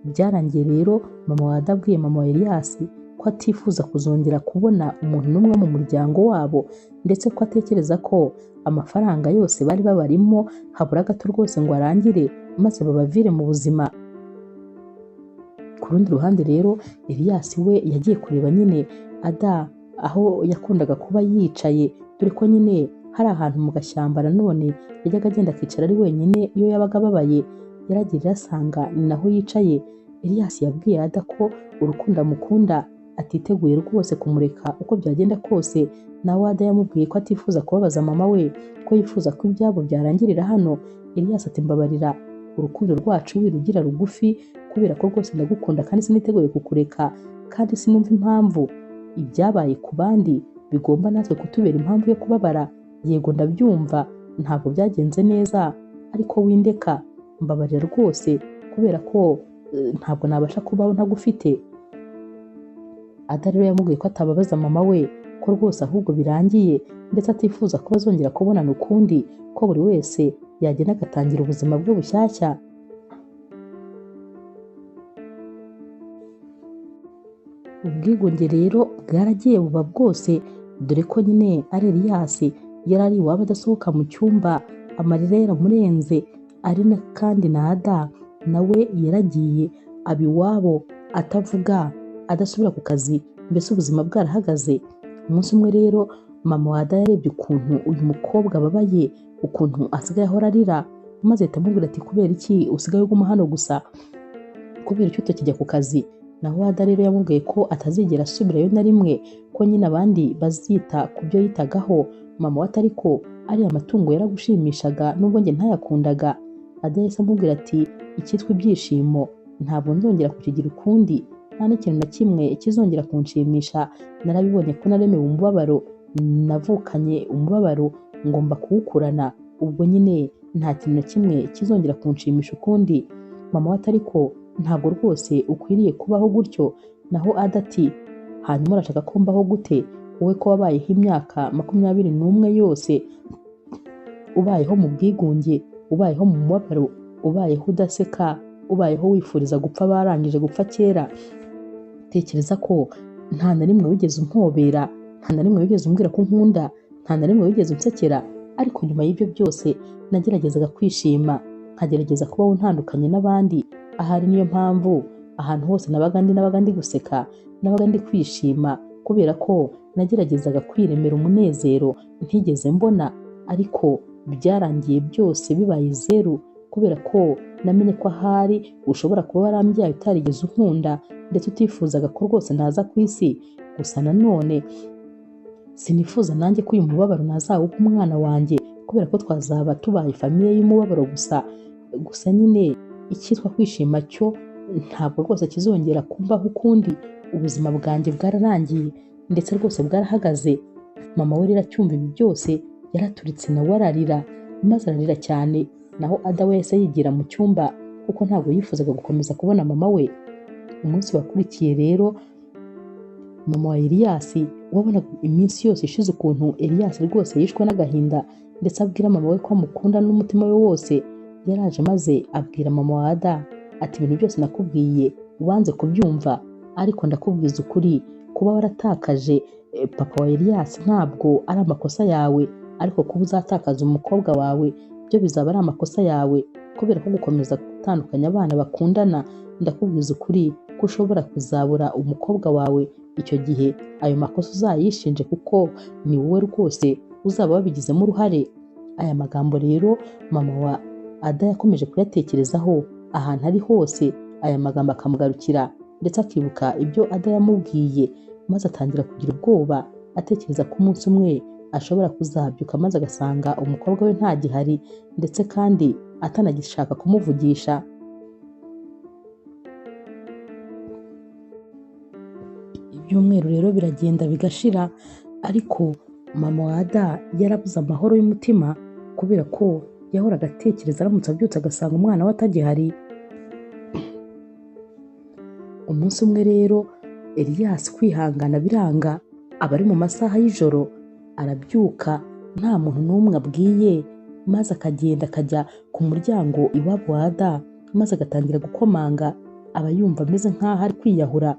Speaker 1: Byarangiye rero mama wa Ada abwiye mama wa Elias ko atifuza kuzongera kubona umuntu n'umwe mu muryango wabo, ndetse ko atekereza ko amafaranga yose bari babarimo habura gato rwose ngo arangire maze babavire mu buzima. Ku rundi ruhande rero Elias we yagiye kureba nyine Ada aho yakundaga kuba yicaye, dore ko nyine hari ahantu mu gashyamba nanone yajyaga agenda akicara ari wenyine iyo yabaga ababaye. Yaragiye asanga ni naho yicaye. Elias yabwiye Ada ko urukundo amukunda atiteguye rwose kumureka uko byagenda kose. Nawe Ada yamubwiye ko atifuza kubabaza mama we, ko yifuza ko ibyabo byarangirira hano. Elias ati mbabarira, urukundo rwacu wirugira rugufi, kubera ko rwose ndagukunda kandi siniteguye kukureka, kandi sinumva impamvu ibyabaye ku bandi bigomba natwe kutubera impamvu yo kubabara. Yego ndabyumva ntabwo byagenze neza, ariko windeka, mbabarira rwose kubera ko ntabwo nabasha kubaho ntagufite. Ada rero yamubwiye ko atababaza mama we, ko rwose ahubwo birangiye, ndetse atifuza ko bazongera kubonana ukundi, ko buri wese yagenda agatangira ubuzima bwe bushyashya. Ubwigunge rero bwaragiye buba bwose, dore ko nyine ari Elias yari ari iwabo adasohoka mu cyumba, amarira yaramurenze, ari na kandi na Ada nawe yaragiye aba iwabo atavuga, adasubira ku kazi, mbese ubuzima bwarahagaze. Umunsi umwe rero mama wa Ada yarebye ukuntu uyu mukobwa ababaye, ukuntu asigaye ahora arira, maze ahita amubwira ati kubera iki usigaye uguma hano gusa, kubera iki utakijya ku kazi? Naho Ada rero yamubwiye ko atazigera asubirayo na rimwe, ko nyine abandi bazita ku byo yitagaho. Mama we ati ariko ariya matungo yaragushimishaga nubwo njye ntayakundaga. Ada yahise amubwira ati icyitwa ibyishimo ntabwo nzongera kukigira ukundi, nta n'ikintu na kimwe kizongera kunshimisha, narabibonye ko naremewe umubabaro, navukanye umubabaro ngomba kuwukurana, ubwo nyine nta kintu na kimwe kizongera kunshimisha ukundi. Mama we ati ariko ntabwo rwose ukwiriye kubaho gutyo. Naho Ada ati hanyuma urashaka ko mbaho gute, wowe ko wabayeho imyaka 21 yose ubayeho mu bwigunge, ubayeho mu mubabaro, ubayeho udaseka, ubayeho wifuriza gupfa barangije gupfa kera. Tekereza ko nta na rimwe wigeze umpobera, nta na rimwe wigeze umbwira ko unkunda, nta na rimwe wigeze unsekera. Ariko nyuma y'ibyo byose nageragezaga kwishima, nkagerageza kubaho ntandukanye n'abandi. Ahari niyo mpamvu ahantu hose nabaga ndi guseka, nabaga ndi kwishima, kubera ko nageragezaga kwiremera umunezero ntigeze mbona. Ariko Byarangiye byose bibaye zeru, kubera ko namenye ko ahari ushobora kuba warambyaye utarigeze unkunda, ndetse utifuzaga ko rwose naza ku isi. Gusa nanone sinifuza nanjye ko uyu mubabaro nazawuha umwana wanjye, kubera ko twazaba tubaye famiye y'umubabaro gusa. Gusa nyine icyitwa kwishima cyo ntabwo rwose kizongera kumbaho ukundi. Ubuzima bwanjye bwararangiye ndetse rwose bwarahagaze. Mama we rero acyumva ibi byose yaraturitse nawe ararira, maze ararira cyane. Naho Ada we yahise yigira mu cyumba kuko ntabwo yifuzaga gukomeza kubona mama we. Umunsi wakurikiye rero mama wa Elias wabonaga iminsi yose ishize ukuntu Elias rwose yishwe n'agahinda, ndetse abwira mama we ko amukunda n'umutima we wose. Yaraje maze abwira mama wa Ada ati ibintu byose nakubwiye ubanze kubyumva, ariko ndakubwiza ukuri, kuba waratakaje papa wa Elias ntabwo ari amakosa yawe, ariko kuba uzatakaza umukobwa wawe byo bizaba ari amakosa yawe, kubera ko gukomeza gutandukanya abana bakundana, ndakubwiza ukuri ko ushobora kuzabura umukobwa wawe. Icyo gihe ayo makosa uzayishinje kuko ni wowe rwose uzaba wabigizemo uruhare. Aya magambo rero mama wa Ada yakomeje kuyatekerezaho ahantu ari hose, aya magambo akamugarukira ndetse akibuka ibyo Ada yamubwiye, maze atangira kugira ubwoba, atekereza ko umunsi umwe ashobora kuzabyuka maze agasanga umukobwa we ntagihari, ndetse kandi atanagishaka kumuvugisha. Ibyumweru rero biragenda bigashira, ariko mama wa Ada yarabuze amahoro y'umutima, kubera ko yahoraga atekereza aramutse abyutse agasanga umwana we atagihari. Umunsi umwe rero Elias kwihangana biranga, aba ari mu masaha y'ijoro, arabyuka nta muntu n'umwe abwiye, maze akagenda akajya ku muryango iwabo wa Ada, maze agatangira gukomanga. Aba yumva ameze nk'aho ari kwiyahura.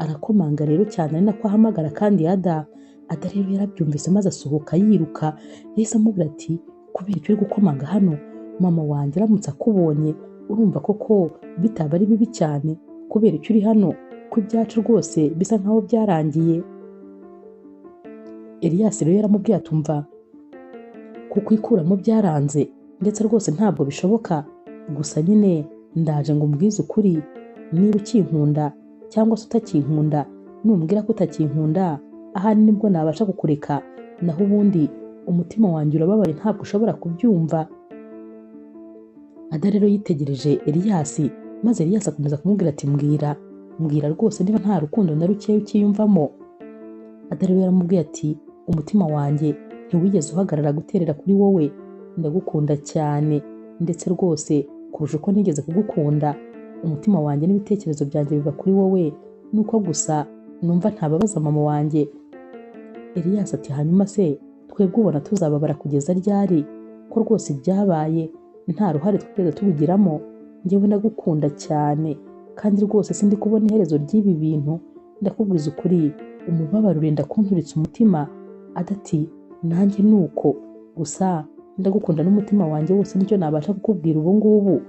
Speaker 1: Arakomanga rero cyane ari nako ahamagara kandi Ada. Ada rero yarabyumvise maze asohoka yiruka, yahise amubwira ati kubera icyo uri gukomanga hano, mama wanjye aramutse akubonye urumva koko bitaba ari bibi cyane, kubera icyo uri hano, ko ibyacu rwose bisa nkaho byarangiye. Elias rero yaramubwiye atumva kukwikuramo byaranze, ndetse rwose ntabwo bishoboka, gusa nyine ndaje ngo umbwize ukuri, niba ukinkunda cyangwa se utakinkunda, numbwira ko utakinkunda ahari nibwo nabasha kukureka, naho ubundi umutima wanjye urababaye ntabwo ushobora kubyumva. Ada rero yitegereje Elias, maze Elias akomeza kumubwira ati mbwira, mbwira rwose niba nta rukundo na rukeya ukiyumvamo. Ada rero yaramubwiye ati umutima wanjye ntiwigeze uhagarara guterera kuri wowe, ndagukunda cyane ndetse rwose kurusha uko nigeze kugukunda. Umutima wanjye n'ibitekerezo byanjye biba kuri wowe, nuko gusa numva ntababaza mama wanjye. Elias ati hanyuma se twebwe ubona tuzababara kugeza ryari, ko rwose ibyabaye nta ruhare twigeze tubigiramo? Njyewe ndagukunda cyane kandi rwose sindi kubona iherezo ry'ibi bintu, ndakubwiza ukuri umubabaro urenda kunturitsa umutima. Ada ati nanjye nuko, gusa ndagukunda n'umutima wanjye wose, nicyo nabasha kukubwira ubu ngubu.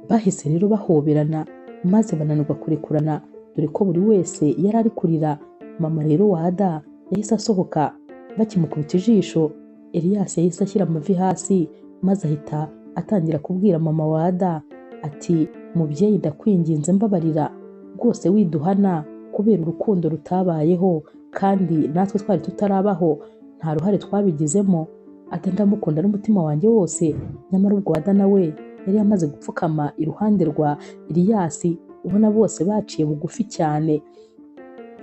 Speaker 1: Bahise rero bahoberana maze bananirwa kurekurana, dore ko buri wese yari ari kurira. Mama rero wa Ada yahise asohoka, bakimukubita ijisho Elias yahise ashyira amavi hasi, maze ahita atangira kubwira mama wa Ada ati mubyeyi ndakwinginze mbabarira rwose, widuhana kubera urukundo rutabayeho kandi natwe twari tutarabaho, nta ruhare twabigizemo. Ada ndamukunda n'umutima wanjye wose. Nyamara ubwo Ada nawe yari yamaze gupfukama iruhande rwa Elias, ubona bose baciye bugufi cyane.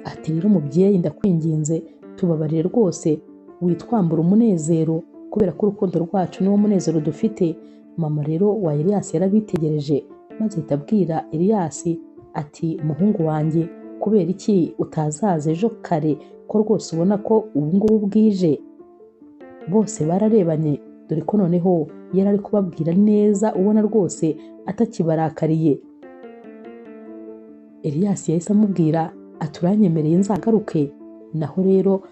Speaker 1: Ati rero mubyeyi ndakwinginze tubabarire rwose, witwambura umunezero kubera ko urukundo rwacu niwo munezero dufite. Mama rero wa Elias yarabitegereje maze ahita abwira Elias ati muhungu wanjye, kubera iki utazaza ejo kare, ko rwose ubona ko ubu ngubu bwije? Bose bararebanye, dore ko noneho yari ari kubabwira neza, ubona rwose atakibarakariye. Elias yahise amubwira ati uranyemereye nzagaruke? Naho rero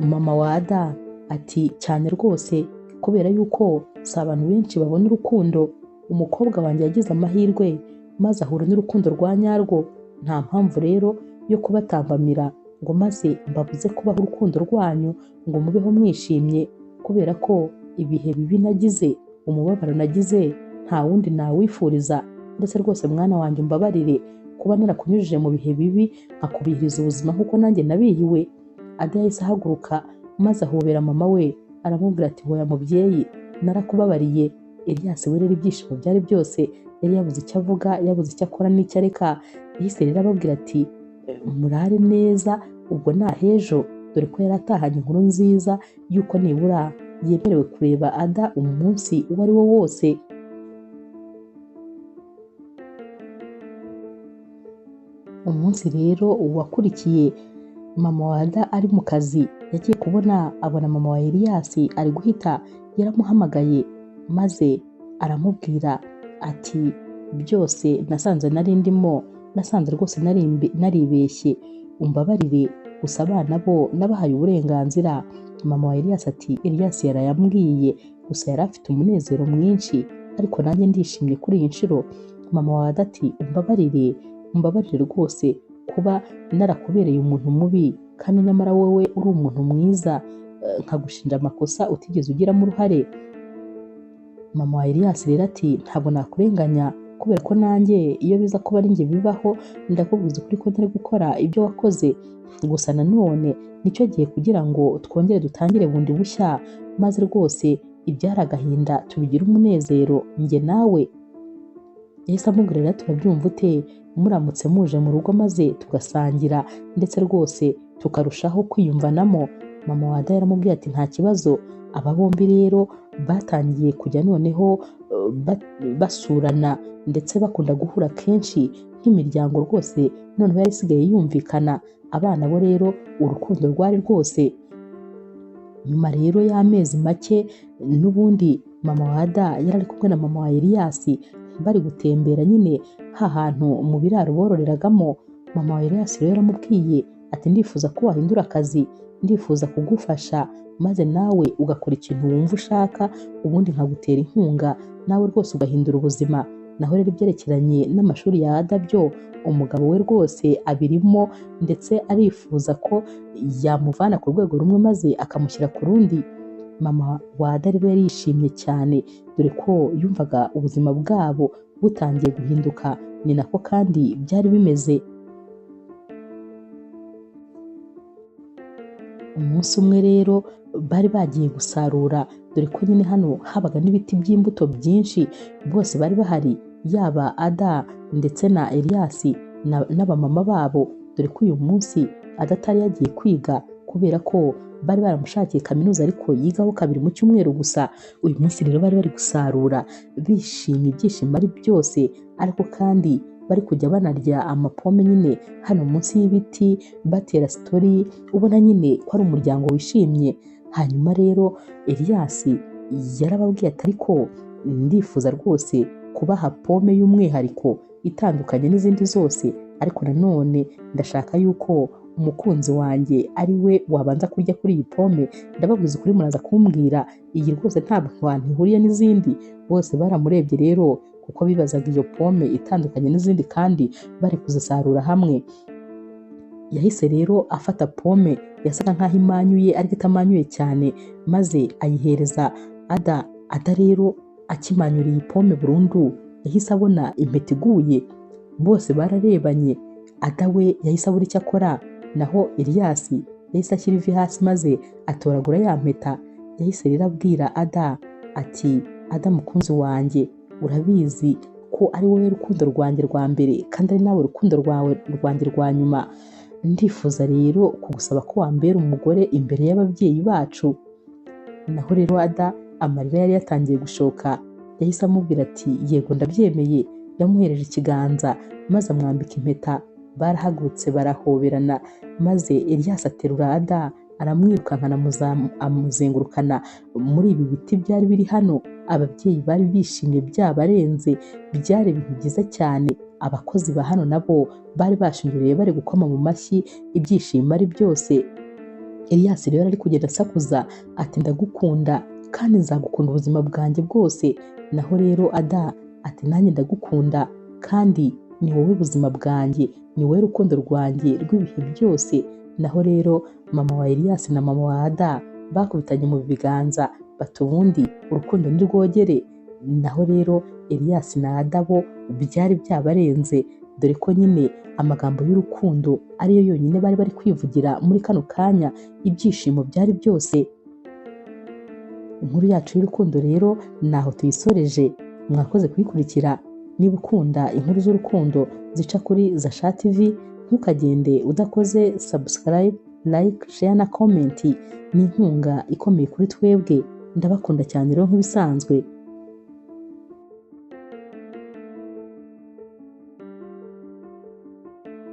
Speaker 1: mama wa Ada ati cyane rwose, kubera yuko si abantu benshi babona urukundo, umukobwa wanjye yagize amahirwe maze ahura n'urukundo rwa nyarwo, nta mpamvu rero yo kubatambamira ngo maze mbabuze kubaho urukundo rwanyu ngo mubeho mwishimye. kubera ko ibihe bibi nagize, umubabaro nagize, nta wundi nawifuriza, ndetse rwose mwana wanjye umbabarire kuba narakunyujije mu bihe bibi nkakubihiriza ubuzima nk'uko nanjye nabihiwe. Ada yahise ahaguruka maze ahobera mama we, aramubwira ati hoya mubyeyi, narakubabariye. Elias we rero ibyishimo byari byose, yari yabuze icyo avuga, yabuze icyo akora n'icyo areka. Yahise rero ababwira ati murare neza, ubwo nahejo, dore ko yari atahanye inkuru nziza y'uko nibura yemerewe kureba Ada umunsi uwo ari wo wose. Umunsi rero wakurikiye mama wa Ada ari mu kazi, yagiye kubona abona mama wa Elias ari guhita, yaramuhamagaye maze aramubwira ati byose nasanze nari ndimo, nasanze rwose naribeshye, umbabarire, gusa abana bo nabahaye uburenganzira. Mama wa Elias ati Elias yarayambwiye, gusa yari afite umunezero mwinshi, ariko nanjye ndishimye kuri iyi nshuro. Mama wa Ada ati umbabarire, umbabarire rwose kuba narakubereye umuntu mubi, kandi nyamara wowe uri umuntu mwiza, nkagushinja amakosa utigeze ugiramo uruhare. Mama wa Elias rero ati ntabwo nakurenganya, kubera ko nanjye iyo biza kuba ari njye bibaho, ndakubwiza ukuri ko ntari gukora ibyo wakoze. Gusa nanone nicyo gihe kugira ngo twongere dutangire bundi bushya, maze rwose ibyari agahinda tubigire umunezero njye nawe. Yahise amubwira rero turabyumva ute muramutse muje mu rugo maze tugasangira, ndetse rwose tukarushaho kwiyumvanamo. Mama wa Ada yaramubwiye ati nta kibazo. Aba bombi rero batangiye kujya noneho basurana, ndetse bakunda guhura kenshi nk'imiryango rwose, noneho yari isigaye yumvikana. Abana bo rero urukundo rwari rwose. Nyuma rero y'amezi make n'ubundi mama wa Ada yari ari kumwe na mama wa Elias bari gutembera nyine hahantu mu biraro bororeragamo. Mama wa Elias rero yaramubwiye ati ndifuza ko wahindura akazi, ndifuza kugufasha maze nawe ugakora ikintu wumva ushaka, ubundi nkagutera inkunga nawe rwose ugahindura ubuzima. Naho rero ibyerekeranye n'amashuri ya Ada byo umugabo we rwose abirimo, ndetse arifuza ko yamuvana ku rwego rumwe maze akamushyira ku rundi. Mama wa Ada rero yarishimye cyane, dore ko yumvaga ubuzima bwabo butangiye guhinduka, ni nako kandi byari bimeze. Umunsi umwe rero bari bagiye gusarura, dore ko nyine hano habaga n'ibiti by'imbuto byinshi, bose bari bahari, yaba Ada ndetse na Elias n'abamama babo, dore ko uyu munsi Ada atari yagiye kwiga kubera ko bari baramushakiye kaminuza ariko yigaho kabiri mu cyumweru gusa. Uyu munsi rero bari bari gusarura bishimye, ibyishimo ari byose, ariko kandi bari kujya banarya amapome nyine hano munsi y'ibiti, batera sitori, ubona nyine ko ari umuryango wishimye. Hanyuma rero Elias yarababwiye ati ariko ndifuza rwose kubaha pome y'umwihariko itandukanye n'izindi zose, ariko nanone ndashaka yuko umukunzi wanjye ari we wabanza kurya kuri iyi pome. Ndababwiza ukuri muraza kumbwira, iyi rwose ntabwo hantu ihuriye n'izindi. Bose baramurebye rero kuko bibazaga iyo pome itandukanye n'izindi kandi bari kuzisarura hamwe. Yahise rero afata pome yasaga nkaho imanyuye ariko itamanyuye cyane, maze ayihereza Ada. Ada rero akimanyura iyi pome burundu yahise abona impeta iguye. Bose bararebanye, Ada we yahise abura icyo akora, naho Elias yahise ashyira ivi hasi maze atoragura ya mpeta. Yahise rero abwira Ada ati Ada mukunzi wanjye, urabizi ko ari wowe rukundo rwanjye rwa mbere kandi ari nawe rukundo rwawe rwanjye rwa nyuma. Ndifuza rero kugusaba ko wambera umugore imbere y'ababyeyi bacu. Naho rero Ada amarira yari yatangiye gushoka, yahise amubwira ati yego ndabyemeye. Yamuhereje ikiganza maze amwambika impeta, barahagurutse barahoberana, maze Elias aterura Ada aramwirukankana amuzengurukana muri ibi biti byari biri hano. Ababyeyi bari bishimye byabarenze, byari ibintu byiza cyane. Abakozi ba hano nabo bari bashingiriye bari gukoma mu mashyi, ibyishimo ari byose. Elias rero ari kugenda asakuza ati ndagukunda kandi nzagukunda ubuzima bwanjye bwose. Naho rero Ada ati nanjye ndagukunda kandi ni wowe buzima bwanjye, ni wowe rukundo rwanjye rw'ibihe byose. Naho rero mama wa Elias na mama wa Ada Bakubitanye mu biganza bati: "Ubundi urukundo nirwogere." Naho rero Elias na Ada bo byari byabarenze, dore ko nyine amagambo y'urukundo ariyo yonyine bari bari kwivugira muri kano kanya. Ibyishimo byari byose. Inkuru yacu y'urukundo rero naho tuyisoreje. Mwakoze kuyikurikira. Niba ukunda inkuru z'urukundo zica kuri Zasha TV, ntukagende udakoze subscribe, like, share na comment. Ni inkunga ikomeye kuri twebwe. Ndabakunda cyane rero nk'ibisanzwe.